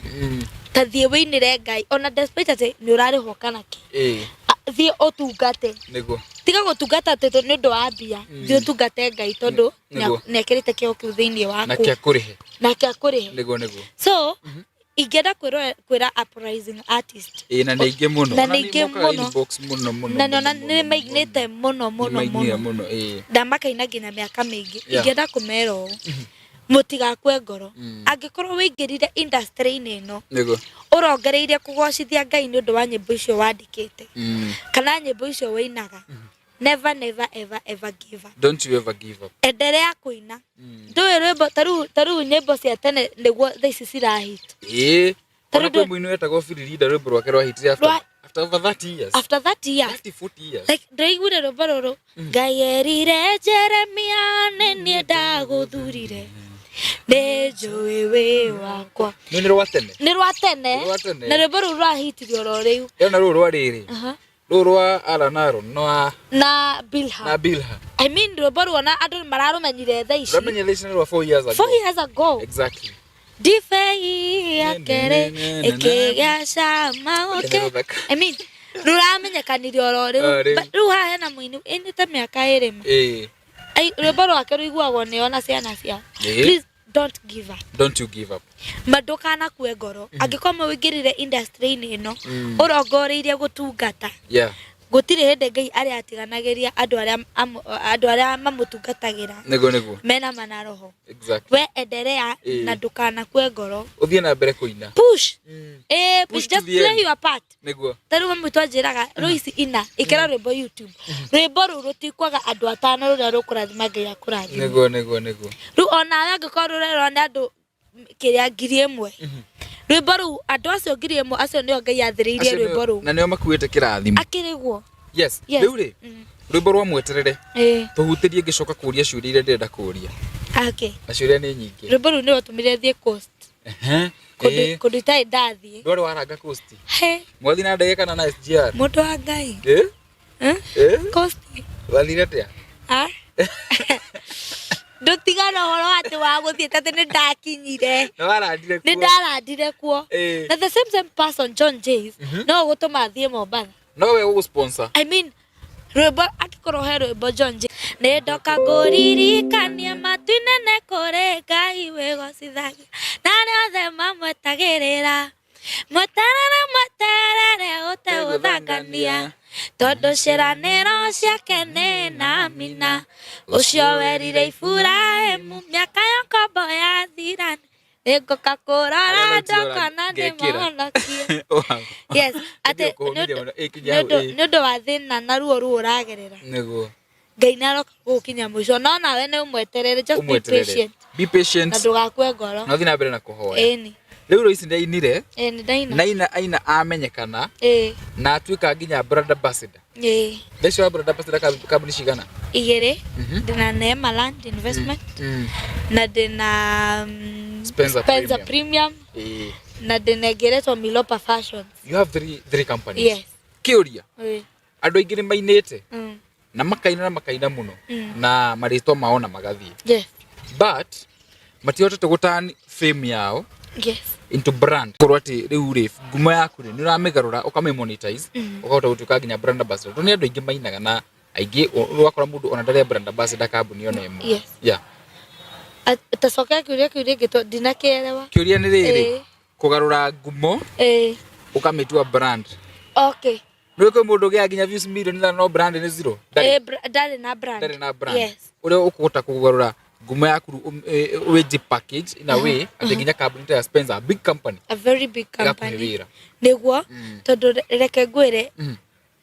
ta thiĩ wĩinĩre Ngai ona despite atĩ nĩ ũrarĩhwo kana kĩ. Thiĩ ũtungate. Tiga gũtungata atĩ nĩ ũndũ wa mbia, thiĩ ũtungate Ngai tondũ nĩ ekĩrĩte kĩo kĩu thĩinĩ waku." Nake akũrĩhe. Nake akũrĩhe. Nĩguo nĩguo. So ingĩenda kwĩra uprising artist, Ĩĩ, na nĩ aingĩ mũno. Na Ona nĩ aingĩ mokaga mũno. inbox mũno mũno. Na nĩona mũno, nĩ mũno, mainĩte mũno mũno. mũno Nĩ mainire mũno. Mũno, ĩĩ. Ndamakaina nginya mĩaka mĩingĩ. Ingĩenda kũmera ũũ, mũtigakue ngoro. Angĩkorwo wĩingĩrire industry-inĩ ĩno ũrongereirie kũgocithia Ngai nĩ ũndũ wa nyĩmbo icio wandĩkĩte kana nyĩmbo icio wĩinaga, never never ever ever give up. Don't you ever give up. Endelea kũina. Ndũĩ rwĩmbo ta rĩu nyĩmbo cia tene nĩguo thaa ici cirahit. Ta Ona rĩu kwĩ mũini wetagwo Philly rwĩmbo rwake rwahitire after after over 30 years. After 30 years. 30, 40 years. Like ndĩraiguire rwĩmbo rũrũ, "Ngai erire Jeremia, nĩ niĩ ndagũthurire, nĩ njũĩ wĩ wakwa." Nĩ rwa tene. Nĩ rwa tene. Nĩ rwa tene. Na rwĩmbo rũu rwahitirio oro rĩu. Ĩyo rũrũ rwa rĩrĩ. Rũrũ rwa Alan Aaron no Na Bilha. Na Bilha. I mean, rwĩmbo ruona andũ mararũmenyire thaa ici. Ramenye thaa ici nĩ rwa 4 years ago. 4 years ago. Ndibei yakere ĩkĩgĩa cama Nĩ ũkĩ rũthaka. I mean, rũramenyekanire oro O rĩu. rĩu. But rĩu haha hena mũini ĩnĩte mĩaka 2. Ai, rwĩmbo rwake rũiguagwo nĩo na ciana ciao. Please Don't give up. Don't you give up. Ma ndũkanakue ngoro angĩkorwo ma ũingĩrire industry-inĩ ĩno ũrongoreirie gũtungata. Gũtirĩ hĩndĩ Ngai arĩa atiganagĩria andũ arĩa andũ arĩa mamũtungatagĩra Nĩguo nĩguo. Mena mana roho. We endelea na ndũkanakue ngoro. Ũthiĩ na mbere kũina. Push. Push to Just the play end. your part. Ta rĩu mami twanjĩraga rĩu ici ina ĩkĩra rwĩmbo YouTube, rwĩmbo rũu rũtikwaga andũ atano rũrĩa rũkũrathima Ngai akũrathima. Nĩguo nĩguo nĩguo. Rĩu onawe angĩkorwo rũrerwo nĩ andũ kĩrĩa 1,000, rwĩmbo rũu andũ acio 1,000 acio nĩo Ngai athĩrĩirie Acio rwĩmbo rũu. Na nĩo makuĩte kĩrathimo. Akĩrĩguo. Yes. Yes. Rĩu rĩ, rwĩmbo rwa mweterere, tũhutĩrie ngĩcoka kũria ciũria iria ndĩrenda kũria. Na ciũria nĩ nyingĩ. Rwĩmbo rũu nĩ rwatũmire thiĩ coast, kũndũ kũndũ itarĩ ndathiĩ. Ndwarĩ waranga coast? He. Mwathi na ndege kana na SGR? Mũndũ wa Ngai. Eh? Coast. Wathire atĩa? Ah? Ndũtigana ũhoro atĩ wa gũthiĩ tatĩ nĩ ndakinyire. Nĩ warandire Nĩ kuo? ndarandire kuo. Na the same same person, John Jays, no ũgũtũma thiĩ Mombatha. No we gũgũ-sponsor. I mean, rwĩmbo angĩkorwo he rwĩmbo John Jays nĩ ndoka ngũririkania matu inene kũrĩ Ngai wĩgocithagia na arĩa othe mamwetagĩrĩra mweterere mweterere ũtegũthangania tondũ ciĩranĩro ciake nĩ namina ũcio werire Iburahĩmu mĩaka ya ngombo yathira nĩngũka kũrora. Arĩa maitiora Ndokona nĩ ngekĩra. mũhonokie. Wow. Yes, atĩ Nĩ ũkũhũmithia mũno. Kinya nĩ hau, ũndũ nĩ ũndũ wa thĩna na ruo ruo ũragerera, Ngai nĩ aroka gũgũkinya mũico, no nawe nĩ ũmweterere, just be Ũmweterere. patient. Be patient. Na ndũgakue ngoro. Na ũthiĩ na mbere na kũhoya. Rĩu Lois nĩ ainire. Ĩni, ndaina. Na aina aina amenyekana na atuĩka nginya brand ambassador. Thaa icio wa brand ambassador kambuni cigana? Igĩrĩ. Ndĩna Neema Land Investment na ndĩna Spencer. Spencer Premium na ndĩna ĩngĩ ĩretwo Milopa Fashions. You have three companies. Yes. Kĩũria, andũ aingĩ nĩ mainĩte na makaina na makaina mũno na marĩtwa mao na magathiĩ, but matihotete gũtani fame yao into brand, korwo atĩ rĩu rĩ ngumo yaku rĩ nĩ ũramĩgarũra ũkamĩ monetize ũkahota gũtuĩka nginya brand ambassador, tondũ nĩ andũ aingĩ mainaga na aingĩ ũgakora mũndũ ona ndarĩ brand ambassador kambuni ona ĩmwe. Tacokera kĩũria kĩu rĩngĩ tondũ ndinakĩerewa. Kĩũria nĩ rĩrĩ, kũgarũra ngumo ũkamĩtua brand. Nĩ kwĩ mũndũ ũgĩaga nginya views mirioni 5 no brand nĩ zero. Ndarĩ. Ndarĩ na brand. Ndarĩ na brand. Ũrĩa ũkũhota kũgarũra ngumo yaku wĩji package in a way atĩ nginya kambuni ta ya Spencer, a big company, A very big ĩgakũhe company. wĩra. Nĩguo, tondũ reke ngwĩre,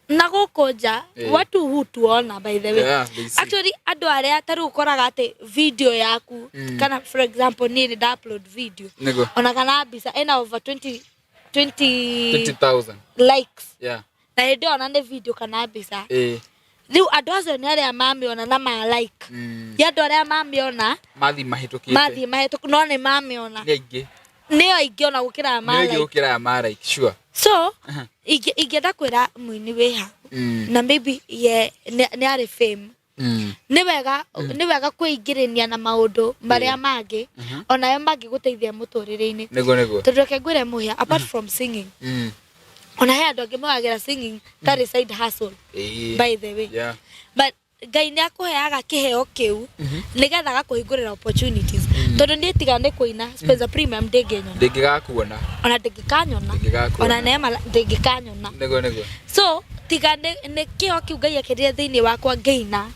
na gũkũ nja watu hutuona, by the way. Yeah, they see. Actually, andũ arĩa ta rĩu ũkoraga atĩ video yaku, kana for example niĩ nĩ nda upload video ona kana mbica ĩna over 20 20 20,000 likes, na hĩndĩ ĩyo ona nĩ video kana mbica, rĩu andũ acio nĩ arĩa mamĩona na ma like, ti andũ arĩa mamĩona Mathiĩ mahĩtũkĩte. Mathiĩ mahĩtũku, no nĩ mamĩona. Nĩ aingĩ. Nĩo aingĩ ona gũkĩra Nĩ ma aingĩ like. gũkĩra aya ma like, sure. So ingĩenda kwĩra mũini wĩ hau na maybe ye nĩ arĩ fame, nĩ wega kwĩingĩrania na maũndũ marĩa mangĩ onayo mangĩgũteithia mũtũrĩre-inĩ. Nĩguo nĩguo. Tondũ reke ngwĩre mũhĩa, apart from singing, ona he andũ angĩ moyagĩra singing tarĩ side hustle, by the way. But Ngai nĩ akũheaga kĩheo kĩu nĩgetha agakũhingũrĩra opportunities, tondũ niĩ tiga nĩ kũina, Spencer Premium ndĩngĩnyona. Ndĩngĩgakuona. Ona ndĩngĩkanyona. Ndĩngĩgakuona. Ona Neema ndĩngĩkanyona. Nĩguo nĩguo. So tiga nĩ kĩheo kĩu Ngai ekĩrire thĩinĩ wakwa ngĩina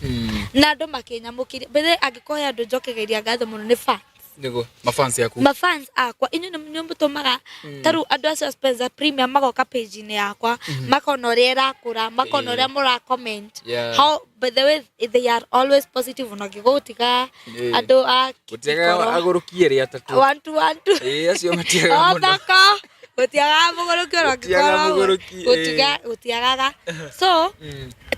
na andũ makĩnyamũkĩria mbere, angĩkorwo he andũ njokagĩria ngatho mũno nĩ fans. Nĩguo mafans yaku. Mafans akwa, inyuĩ nĩ mũtũmaga ta rĩu andũ acio a Spencer Premium magoka page-inĩ yakwa makona ũrĩa ĩrakũra, makona ũrĩa mũra comment. How, by the way, they are always positive, ona angĩkorwo gũtiga andũ a Gũtiagaga kĩkoro. agũrũki erĩ atatũ. One two one two. Ĩĩ, acio matiagaga mũno. Othoko gũtiagaga mũgũrũki ona Gũtiagaga angĩkorwo mũgũrũki, gũtiagaga, so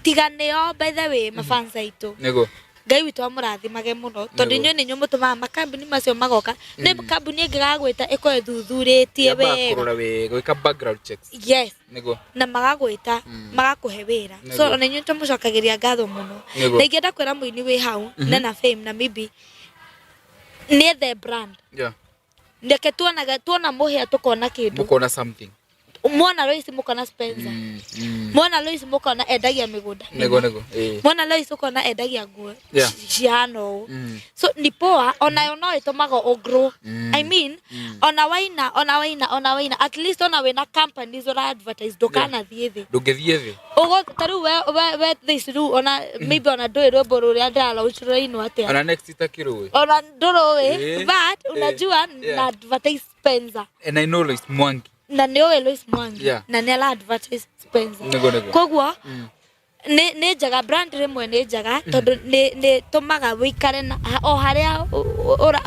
tiga nĩo, by the way, mafans aitũ, Ngai witũ amũrathimage mũno, tondũ inyuĩ nĩ inyuĩ mũtũmaga makambuni macio magoka. Nĩ kambuni ĩngĩgagwĩta ĩkorwo ĩthuthurĩtie Yambaga wega. kũrora wega, gwĩka background checks. Na magagwĩta magakũhe wĩra. So ona inyuĩ tũmũcokagĩria ngatho mũno. Na ingĩenda kwĩra mũini wĩ hau nena fame na maybe nĩethe brand. Reke tuonaga tuona mũhĩa tũkona kĩndũ. Mũkona something. Mwona Lois mũkona Spencer. Mwona Lois mũkona endagia mĩgũnda. Nĩguo nĩguo, ĩĩ. Mwona Lois ũkona endagia nguo cihana ũũ. So ni poa, onayo no ĩtũmaga ũ grow. I mean, ona waina, ona waina, ona waina, at least ona wĩna companies ũra advertise, ndũkanathiĩ thĩ. Ndũngĩthiĩ thĩ. Ũguo ta rĩu we thaa ici rĩu ona maybe ona ndũĩ rwĩmbo rũrĩa ndĩra launch rũrainwo atĩa. Ona next itakĩrũĩ. Ona ndũrũĩ, but unajua na advertise Spencer. And I know Lois Mwangi. Na nĩ ũĩ Lois Mwangi. Na nĩ ara advertise Spencer. Nĩguo nĩguo. Koguo nĩ njega, brand rĩmwe nĩ njega tondũ nĩ tũmaga wĩikare na o harĩa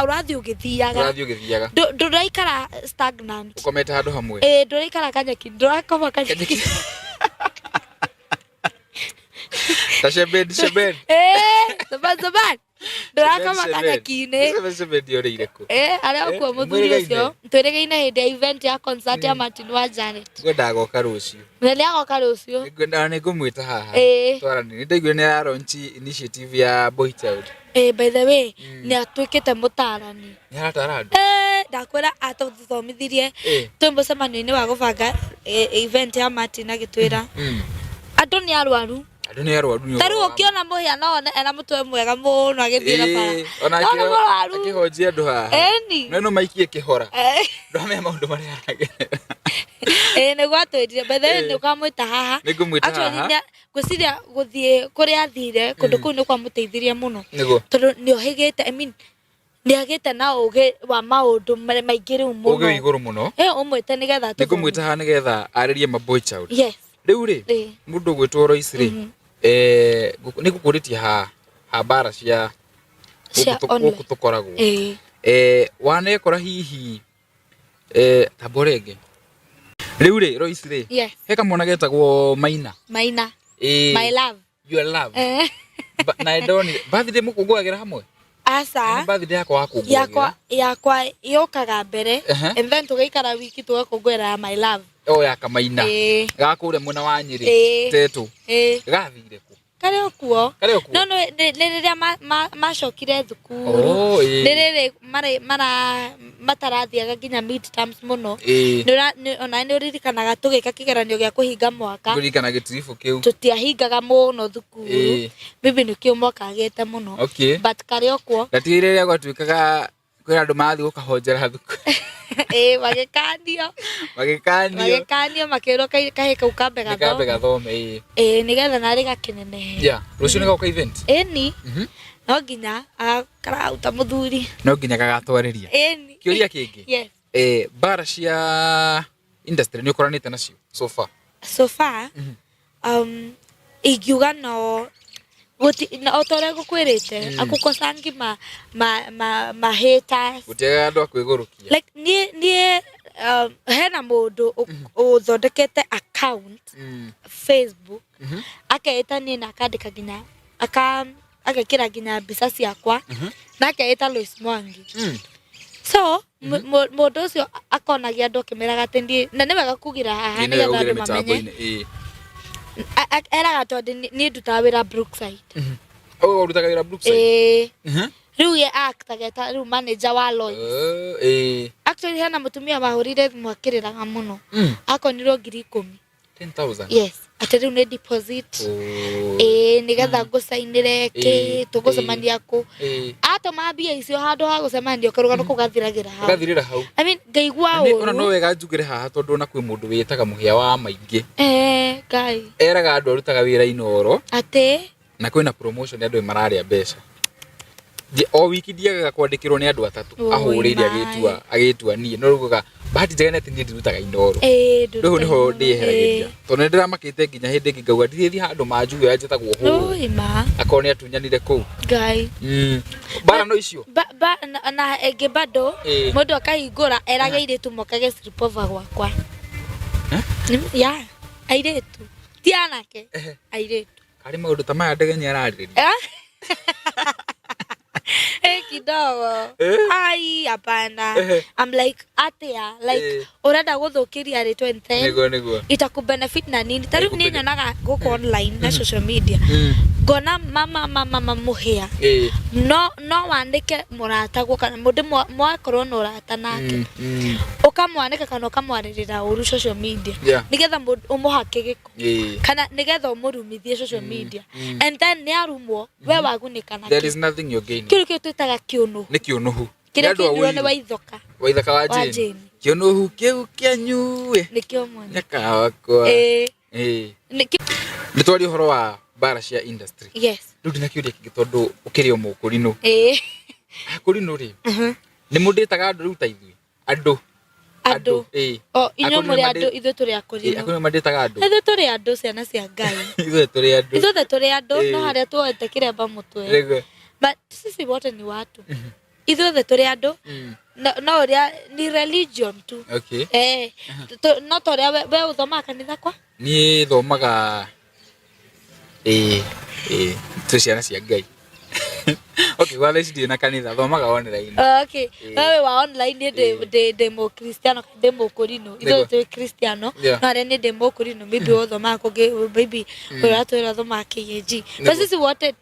ũrathiĩ ũgĩthiaga. Ũrathiĩ ũgĩthiaga. Ndũraikara stagnant. Ũkomete handũ hamwe. Ĩĩ, ndũraikara kanyeki, ndũrakoma kanyeki. Ta Shebedi, Shebedi. Ĩĩ, Shaban, Shaban. Ndũrakoma kanyeki-inĩ. Shebedi, Shebedi orĩire kũ? Ĩĩ, arĩa okuo mũthuri Mwĩrĩgaine? ũcio twĩrĩgaine hĩndĩ ya event ya concert ya Martin wa Janet. Ngwendaga goka rũciũ. Na nĩ agoka rũciũ. Nĩngwendaga nĩngũmwĩta haha. Ĩĩ. Twaranĩrie. Nĩndaiguire nĩ ara launch initiative ya Boy Child. Ĩĩ, by the way, nĩ atuĩkĩte mũtarani. Nĩ aratara andũ. Ĩĩ, ndakwĩra atũthomithirie twĩ mũcemanio-inĩ wa gũbanga event ya Martin agĩtwĩra andũ nĩ arwaru. Andũ nĩ arwaru nĩ Ta rĩu ũhoro wa ũkĩona mũhĩa no one ena mũtwe mwega mũno agĩthiĩ na bara. Ĩĩ, ona No nĩ mũrwaru. akĩhonjia andũ haha. Ĩni. No no maikie kĩhora. Ndwamenya maũndũ marĩa aragerera. Ĩĩ, nĩguo atwĩrire. By the way, nĩ ũkamwĩta haha. Nĩngũmwĩta Actually, haha. ngwĩciria gũthiĩ kũrĩa athire kũndũ kũu nĩ kwamũteithirie mũno. Nĩguo. Tondũ nĩ ohĩgĩte, I mean, nĩ agĩte na ũgĩ wa maũndũ maingĩ rĩu mũno. Ũgĩ wĩ igũrũ mũno. Ĩĩ, ũmwĩte nĩgetha atũthomithie. Nĩngũmwĩta haha nĩgetha arĩrie ma boy child. Yes. Rĩu rĩ, mũndũ ũgwĩtwo Lois rĩ, nĩ ngũkũrĩtie ha mbara cia Cia online. gũkũ tũkoragwo. Wanekora hihi tamba ũrĩa ĩngĩ. Rĩu rĩ, Lois rĩ, he kamwana getagwo Maina. Maina. My love. Your love. Na ndonire birthday mũkũngũyagĩra hamwe? Aca. Nĩ birthday yakwa wakũngũyagĩra. Yakwa yũkaga mbere and then tũgaikara wiki tũgakũngũĩra ya my love. O ya Kamaina. Ga kũrĩa mwena wa Nyĩrĩ. Tetũ. Gathire kũ? Karĩ o kuo. Karĩ o kuo? No, nĩ rĩrĩa macokire thukuru. Oh, ĩĩ. Nĩ rĩrĩ matarathiaga nginya mid terms mũno. Ona nĩ ũririkanaga tũgĩka kĩgeranio gĩa kũhinga mwaka. Ngũririkana gĩtiribũ kĩu. Tũtiahingaga mũno thukuru. Maybe nĩkĩo mwaka agĩte mũno. But karĩ o kuo. Ndatigĩrĩire rĩrĩa gwatuĩkaga kwĩna andũ marathiĩ gũkahonjera thukuru. Ĩĩ, magĩkanio. Magĩkanio. Magĩkanio makĩrwo kahĩĩ kau kambe Nĩ kambe gathome. gathome, ĩĩ. Ĩĩ, nĩgetha narĩ gakĩnenehe. Yeah, rũciũ nĩ goka event. Ĩni. No nginya karauta mũthuri. No nginya gagatwarĩria. Ĩni. Kĩũria kĩngĩ. Yes. Mbara cia industry nĩ ũkoranĩte nacio so far? So far, ingiuga no o ta ũrĩa ngũkwĩrĩte, akũkosangi ma haters. Gũtiagaga andũ a kwĩgũrũkia. Like, niĩ hena mũndũ ũthondekete account Facebook, akeĩta niĩ na akandĩka nginya, agekĩra nginya mbica ciakwa, na akeĩta Lois Mwangi. So, mũndũ ũcio akonagia andũ akĩmeraga atĩ niĩ, na nĩ wega kuugĩra haha Ĩĩ, nĩ wega nĩgetha kuugĩra andũ mamenye. mĩtambo-inĩ, ĩĩ. Eraga tondũ niĩ ndutaga wĩra Brookside. Oh, ũrutaga wĩra Brookside? Ĩĩ. Rĩu ye actaga ta rĩu manager wa Lois. Ĩĩ. Actually hena mũtumia wahũrire thimũ akĩrĩraga mũno. Akonirwo 10,000. 10,000? Yes. Atĩ rĩu nĩ deposit. Ĩĩ, nĩgetha ngũcainĩre kĩ, tũgũcemania kũ. Atũma mbia icio handũ ha gũcemania, karũgano kau gathiragĩra hau. Gathirĩra hau. I mean, ngaigua Na ona no ũru. wega njugĩre haha tondũ ona kwĩ mũndũ wĩtaga mũhĩa wa maingĩ. Ngai. Eraga andũ arutaga wĩra Inooro. Atĩ? Na kwĩna promotion andũ mararĩa mbeca. O wiki ndiagaga kwandĩkĩrwo nĩ andũ atatũ Oi, ahũrĩire my. agĩtua niĩ. No rĩu ugaga, bahati njega nĩ atĩ niĩ ndirutaga Inooro. Ĩĩ, Rĩu hau nĩho ndũrutaga Inooro. ndĩyeheragĩria. Tondũ nĩ ndĩramakĩte nginya hĩndĩ ĩngĩ ngauga ndirĩthiĩ handũ manjuge ũrĩa njĩtagwo hũrũ. Oi, ma. Akorwo nĩ atunyanire kũu. Ngai. Mbara no icio? Na ĩngĩ bado, mũndũ akahingũra erage airĩtu mokage sleepover gwakwa. Ya, airĩtu. Ti anake, airĩtu. Karĩ maũndũ ta maya Ndegenya ararĩrĩria. Kidogo. Ai, hapana. I'm like, atia, like, urenda gũthũkĩria rĩtwa and then Nĩguo, nĩguo. itakubenefit na nini. Ta rĩu niĩ Ĩkũbenefit. nyonaga gũkũ online na social media. Ngona mama mama mamũhĩa. No no wandĩke mũrataguo kana mũndũ mwakorwo na ũrata nake, ũkamwanĩka kana ũkamwarĩrĩra ũru social media, nĩgetha ũmũhake gĩko, kana nĩgetha ũmũrumithie social media, and then nĩ arumwo, we wagunĩka na There is nothing you're gaining. Kĩu nĩkĩo twĩtaga kĩũnũhu. Nĩ kĩũnũhu. Kĩrĩa Nĩ andũ a kĩndirwo nĩ ũiru. Waithoka. Waithaka wa Wa Jane. Jane. Kĩũnũhu kĩu kĩanyu ĩ. Nĩkĩo mwene. Nyaka wakwa. Ĩĩ. Nĩkĩo. Nĩ twaria ũhoro wa mbara cia industry. Yes. Rĩu ndina kĩũria kĩngĩ tondũ ũkĩrĩ o mũkũrinũ. Akũrinũ rĩ, nĩ mũndĩtaga andũ rĩu ta ithuĩ? Andũ. Andũ. Ĩĩ. O inyuĩ Akũrinũ mũrĩ nĩ andũ, ithuĩ tũrĩ akũrinũ. Akũrinũ mandĩtaga andũ. Ithuĩ tũrĩ andũ, ciana cia Ngai. Ithuĩ tũrĩ andũ. Ithuothe tũrĩ andũ, no harĩa tuoete kĩremba mũtwe. Nĩguo. But sisi wote ni watu. Ithuothe tũrĩ andũ. No ũrĩa ni religion tu. No ta ũrĩa we ũthomaga kanitha kwa? Niĩ thomaga, ĩĩ, twĩ ciana cia Ngai. Okay, gwa thaa ici ndirĩ na kanitha, thomaga online. Okay. Wewe wa online, niĩ ndĩ mũkristiano kana ndĩ mũkũrinũ. Ithuĩ twĩ kristiano, no harĩa niĩ ndĩ mũkũrinũ, maybe we ũthomaga kũngĩ, maybe ũrĩa ũratwĩra ũthomaga KAG. But sisi wote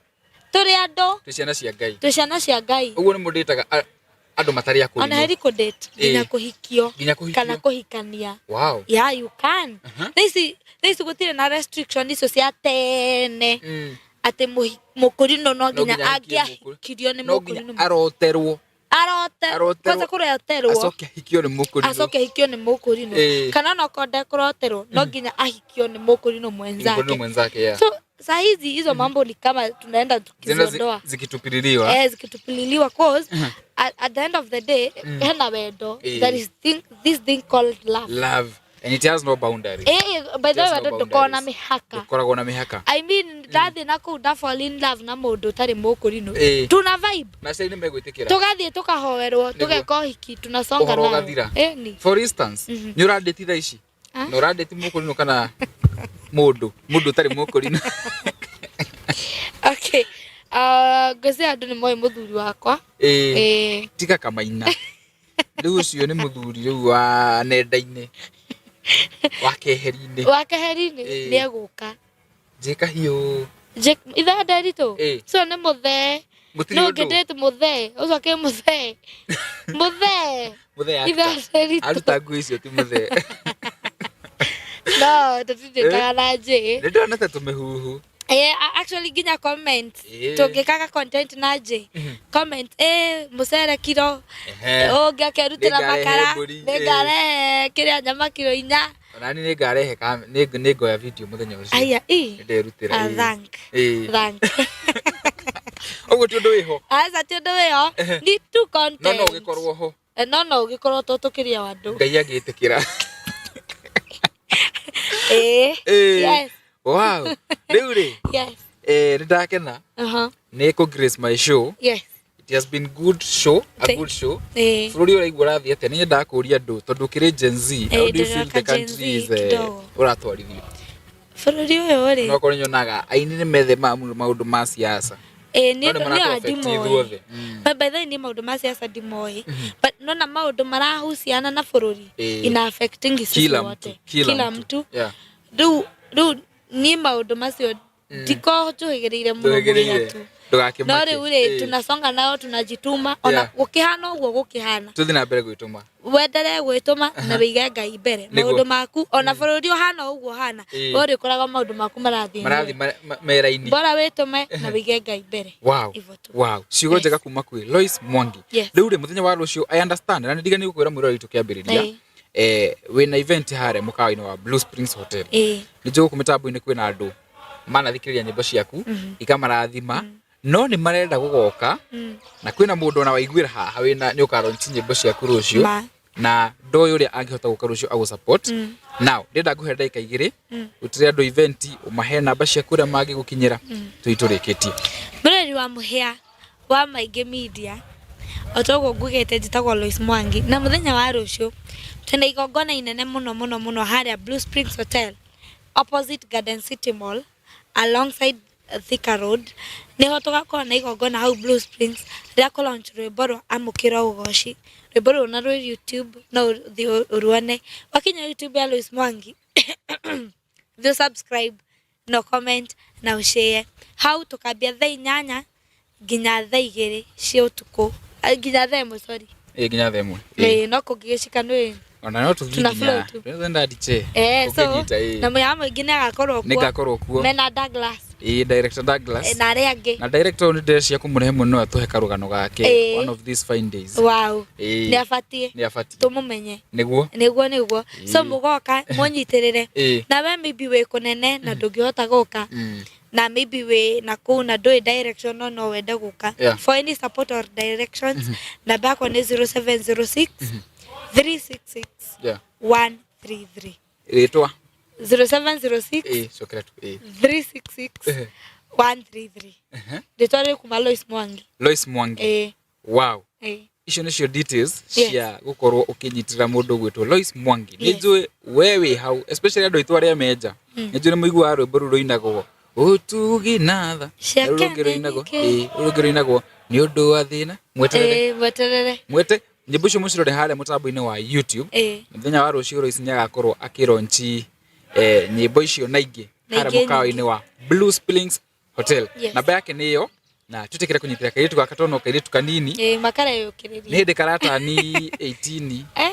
tũrĩ andũ. Twĩ ciana cia Ngai. Twĩ ciana cia Ngai. Ũguo nĩ mũndĩtaga andũ matarĩ akũrinũ. Ona heri kũ-date, nginya kũhikio, Nginya kũhikio. kana kũhikania. Wow. Yeah, you can. Thaa ici gũtirĩ na restriction icio cia tene, atĩ mũkũrinũ no nginya nginya ahikie. Angĩahikirio nĩ No nginya mũkũrinũ. aroterwo. Arote. Aroterwo. Kwanza kũroterwo. Acoke ahikio nĩ mũkũrinũ. Acoke ahikio nĩ mũkũrinũ, kana onokorwo ndekũroterwo, no nginya ahikio nĩ mũkũrinũ mwenzake. Mũkũrinũ mwenzake, yeah. So saa hizi hizo mambo ni kama tunaenda Zinaenda tukiziondoa. zikitupililiwa. Eh, zikitupililiwa, cause at the end of the day hena wendo. There is this thing called love. Love. And it has no boundaries. By the way, It has no wendo ndũkoragwo na boundaries. mĩhaka. Ndũkoragwo na mĩhaka. I mean, ndathiĩ na kũu nda fall in love na mũndũ ũtarĩ mũkũrinũ, tuna vibe. Na aciari nĩ megwĩtĩkĩra. Tũgathiĩ tũkahoerwo, tũgeka ũhiki, tunasonga Ũhoro nayo. ũgathira. Ĩni. For instance, nĩ ũrandĩti thaa ici? Ah? Na ũrandĩti mũkũrinũ kana mũndũ ũtarĩ mũkũrinũ? Okay, ngwĩciria andũ nĩ moĩ mũthuri wakwa. Tiga kamaina. Rĩu ũcio nĩ mũthuri rĩu wa nenda-inĩ. Wa keheri-inĩ. Wa keheri-inĩ. Nĩ egũka. Njĩka hiũ. Ithaa Nderitũ. So nĩ mũthee. Gũtirĩ No ũndũ. ũngĩndĩte mũthee ũcio akĩ mũthee mũthee. Mũthee Ithaa aruta. Nderitũ. Aruta nguo icio ti mũthee. No tũtindĩkaga na njĩ. Nĩ ndonete tũmĩhuhu. Actually nginya comment, tũngĩkaga content na njĩ comment, mũcere kiro, ũngĩ akerutĩra Nĩngarehe makara, mbũri, nĩngarehe kĩrĩa nyama kiro 4. Ona niĩ nĩngarehe nĩngoya video mũthenya ũcio. Aya i. Nĩ nderutĩra. Ah, thank. Thank. Ũguo ti ũndũ wĩho. Aca, ti ũndũ wĩho, ni tu content. No no ũgĩkorwo ho. No no ũgĩkorwo to tũkĩria wa andũ. Ngai agĩtĩkĩra. Yes. Wow. Rĩu rĩ, nĩ ndakena nĩ kũ grace my show. It has been good show, a good show. Bũrũri ũraigua ũrathiĩ atĩa? Nĩ nyendaga kũũria andũ tondũ ũkĩrĩ Gen Z, how do you feel Ndĩroka the Gen country Z is kidogo. ũratwarithio? Bũrũri ũyũ rĩ, No korwo nyonaga aini nĩ methemaga mũno maũndũ ma siasa. Nĩ No nĩ nĩ maratũ affect ndimoĩ. ithuothe. But by the way, niĩ maũndũ ma siasa ndimoĩ, but nona maũndũ marahusiana na bũrũri, ina affecting sisi Kila wote. mtu, kila kila mtu. mtu. Rĩu niĩ maũndũ macio ndiko njũhĩgĩrĩire mũno Ndũhĩgĩrĩire. mũno tu. Ndũgakĩmake. No rĩu rĩ, tunasonga nao, tunajituma ona gũkĩhana ũguo gũkĩhana. Tũthiĩ na mbere gwĩtũma. Wenderee gwĩtũma na wĩige Ngai mbere. Maũndũ maku ona bũrũri ũhana ũguo ũhana, we ũrĩkoraga maũndũ maku marathiĩ Marathiĩ wega. meraini. Bora wĩtũme na wĩige Ngai mbere. Hivyo tu. Wow. Ciugo njega kuma kwĩ Lois Mwangi. Rĩu rĩ, mũthenya wa rũciũ, I understand na nĩndiganĩirwo kwĩra mwĩroreri tũkĩambĩrĩria. Wĩna event harĩa mũkawa-inĩ wa Blue Springs Hotel. Nĩ njũĩ gũkũ mĩtambo-inĩ kwĩna andũ manathikĩrĩria nyĩmbo ciaku ikamarathima, no nĩ marenda gũgoka, na kwĩna mũndũ ona waiguĩra haha wĩna nĩ ũka launch nyĩmbo ciaku rũciũ, na ndoĩ ũrĩa angĩhota gũka rũciũ agũ support. Now ndĩrenda ngũhe ndagĩka 2 ũtĩre andũ event, ũmahe namba ciaku ũrĩa mangĩgũkinyĩra, tũi tũrĩkĩtie. Mũreri wa mũhĩa wa Maingĩ Media, o ta ũguo ngugĩte, njĩtagwo Lois Mwangi, na mũthenya wa rũciũ twĩna igongona inene mũno mũno mũno harĩa Blue Springs Hotel, opposite Garden City Mall, alongside Thika Road. Nĩho tũgakorwo na igongona hau Blue Springs rĩa kũ launch rwĩmbo rwa Amũkĩra Ũgoci. Rwĩmbo rũrũ na rwĩ YouTube, no ũthiĩ ũruone. Wakinya YouTube ya Lois Mwangi, thiĩ subscribe, no comment. Na ũcĩe hau tũkambia thaa 8 nginya thaa 2 cia ũtukũ. Ah, nginya thaa 1, sorry. Ĩ, nginya thaa 1. Ĩ, no kũngĩgĩcika nĩ Ona no tũthiĩ tuna nginya flow tu. Twenda ndiche. Eh, so Ũkĩnyita, ĩ. na mũya mũingĩ nĩ agakorwo kuo. Nĩngakorwo kuo. Mena Douglas. Ĩ, director Douglas. Eh, na arĩa angĩ. Na director ũyũ nĩ ndĩrecia kũmũrehe mũno no atũhe karũgano gake Ĩ. one of these fine days. Wow. Ĩ. Nĩ abatiĩ Nĩ abatiĩ. Tũmũmenye. Nĩguo. Nĩguo. So Ĩ. mũgoka mũnyitĩrĩre. Ĩ. Na we maybe wĩ kũnene na ndũngĩhota gũka, na maybe wĩ na kũu na ndũĩ direction, no wende gũka, for any support or directions, namba yakwa nĩ 0706 366 133. Rĩtwa? 0706 Ĩ, cokera tu. Ĩ. 366 133. Rĩtwa rĩ kuma Lois Mwangi. Lois Mwangi. Ĩ. Wow. Ĩ. Icio nĩcio details cia gũkorwo ũkĩnyitĩrĩra mũndũ ũgwĩtwo Lois Mwangi. Nĩ njũĩ we wĩ hau, especially andũ aitũ arĩa menja, nĩ njũĩ nĩ mũiguaga rwĩmbo rũu rũinagwo, "Ũtugi na tha". Ciake Rũu rũngĩ rũinagwo nĩ ĩ, rũu rũngĩ rũinagwo, "Nĩ ũndũ wa thĩna mweterere". Ĩ, mweterere. Mwete nyĩmbo icio mũcirore harĩa mũtambo-inĩ wa YouTube. Ĩ. Mũthenya wa rũciũ Lois nĩ agakorwo akĩronchi nyĩmbo icio na ingĩ Na harĩa ingĩ mũkawa-inĩ nyingĩ. wa Blue Springs Hotel. Yes. Namba yake nĩ ĩyo, na twĩtĩkĩre kũnyitĩra kairĩtu gaka tondũ no kairĩtu kanini. Ĩ, Nĩ makareyũkĩrĩria. hĩndĩ karatani 18. Eh,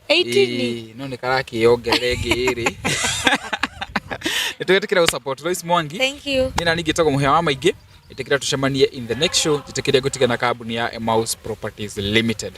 18. Ĩĩ, no nĩ karakĩongerera ĩngĩ ĩrĩ. Nĩ twetĩkĩra gũ support Lois Mwangi. Thank you. Niĩ na ningĩ tagwo mũhĩa wa maingĩ. Ĩtĩkĩra tũcemanie in the next show. Njĩtĩkĩria ngũtiga na kambuni ya Emmaus Properties Limited.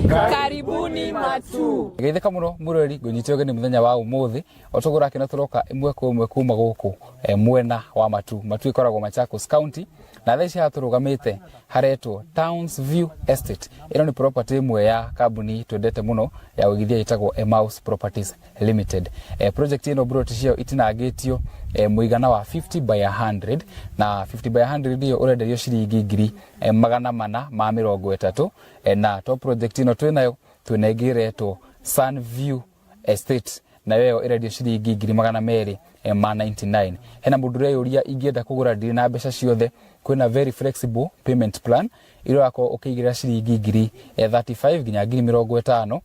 Karibuni Matu. Geithĩka mũno mũrori, ngũnyite ũgeni mũthenya wa ũmũthĩ o tũguo ũrakĩona tũroka ĩmwe kwa ĩmwe kuma gũkũ mwena wa Matu. Matu ĩkoragwo Machakos County, na thaa ici haha tũrũgamĩte haretwo Towns View Estate. Ĩno nĩ property ĩmwe ya kambuni twendete mũno ya ũigithia ĩtagwo Emmaus Properties Limited. Project ĩno broti ciayo itinangĩtio mũigana wa 50 by 100, na 50 by 100 ĩyo ũrenderio ciringi 430,000. Na to project ĩno twĩnayo, twĩna ĩngĩ ĩretwo Sunview Estate, nayo ĩyo ĩrendio ciringi 299,000. Hena mũndũ ũreyũria, ingĩenda kũgũra ndirĩ na mbeca ciothe? Kwĩna very flexible payment plan ĩrĩa ũrakorwo ũkĩigĩrĩra ciringi 35,000 nginya 50,000,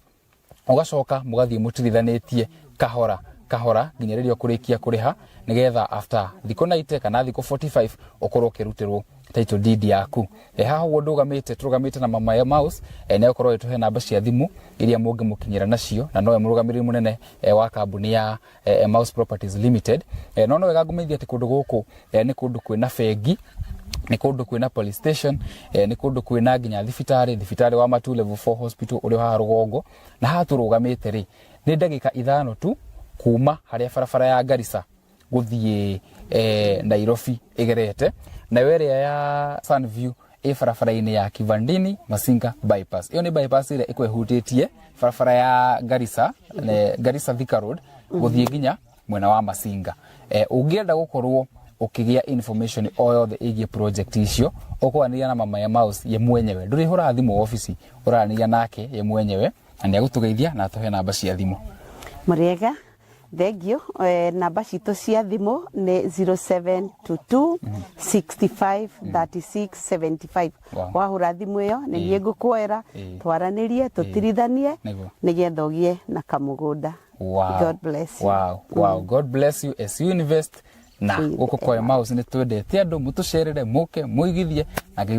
ũgacoka mũgathiĩ mũtirithanĩtie kahora kahora nginya rĩrĩa ũkũrĩkia kũrĩha, nĩgetha after thikũ 90 kana thikũ 45 ũkorwo ũkĩrutĩrwo title deed yaku. Haha ũguo ndũgamĩte, tũrũgamĩte na mama ya mouse, nĩ egũkorwo agĩtũhe namba cia thimũ iria mũngĩmũkinyĩra nacio, na nowe mũrũgamĩrĩri mũnene wa kambuni ya Mouse Properties Limited. No wega ngũmenyithia atĩ kũndũ gũkũ nĩ kũndũ kwĩna bengi, nĩ kũndũ kwĩna police station, nĩ kũndũ kwĩna nginya thibitarĩ, thibitarĩ wa Matu Level 4 Hospital ũrĩa haha rũgongo. Na haha tũrũgamĩte rĩ, nĩ ndagĩka 5 tu kuma harĩa barabara ya Garissa gũthiĩ Nairobi ĩgerete, nayo ĩrĩa ya Sunview ĩ barabara-inĩ ya Kivandini Masinga bypass. Ĩyo nĩ bypass ĩrĩa ĩkoragwo ĩhutĩtie barabara ya Garissa, Garissa Thika Road gũthiĩ nginya mwena wa Masinga. Ũngĩenda gũkorwo ũkĩgĩa information o yothe ĩgiĩ project icio, ũkwaranĩria na mama ya mouse ye mwenyewe. Ndũrĩhũraga thimũ obici, ũraranĩria nake ye mwenyewe na nĩ agũtũgeithia na atũhe namba cia thimũ. Mũrĩega, thengio. Namba citũ cia thimũ nĩ 0722 65 36 75. Wahũra thimũ ĩyo nĩ niĩ ngũkuoera, twaranĩrie, tũtirithanie nĩgetha ũgĩe na kamũgũnda. God bless you. Wow. God bless you as you invest na With gũkũ kwa Emmaus nĩ twendete andũ mũtũcerere, mũke mũigithie na Ngai.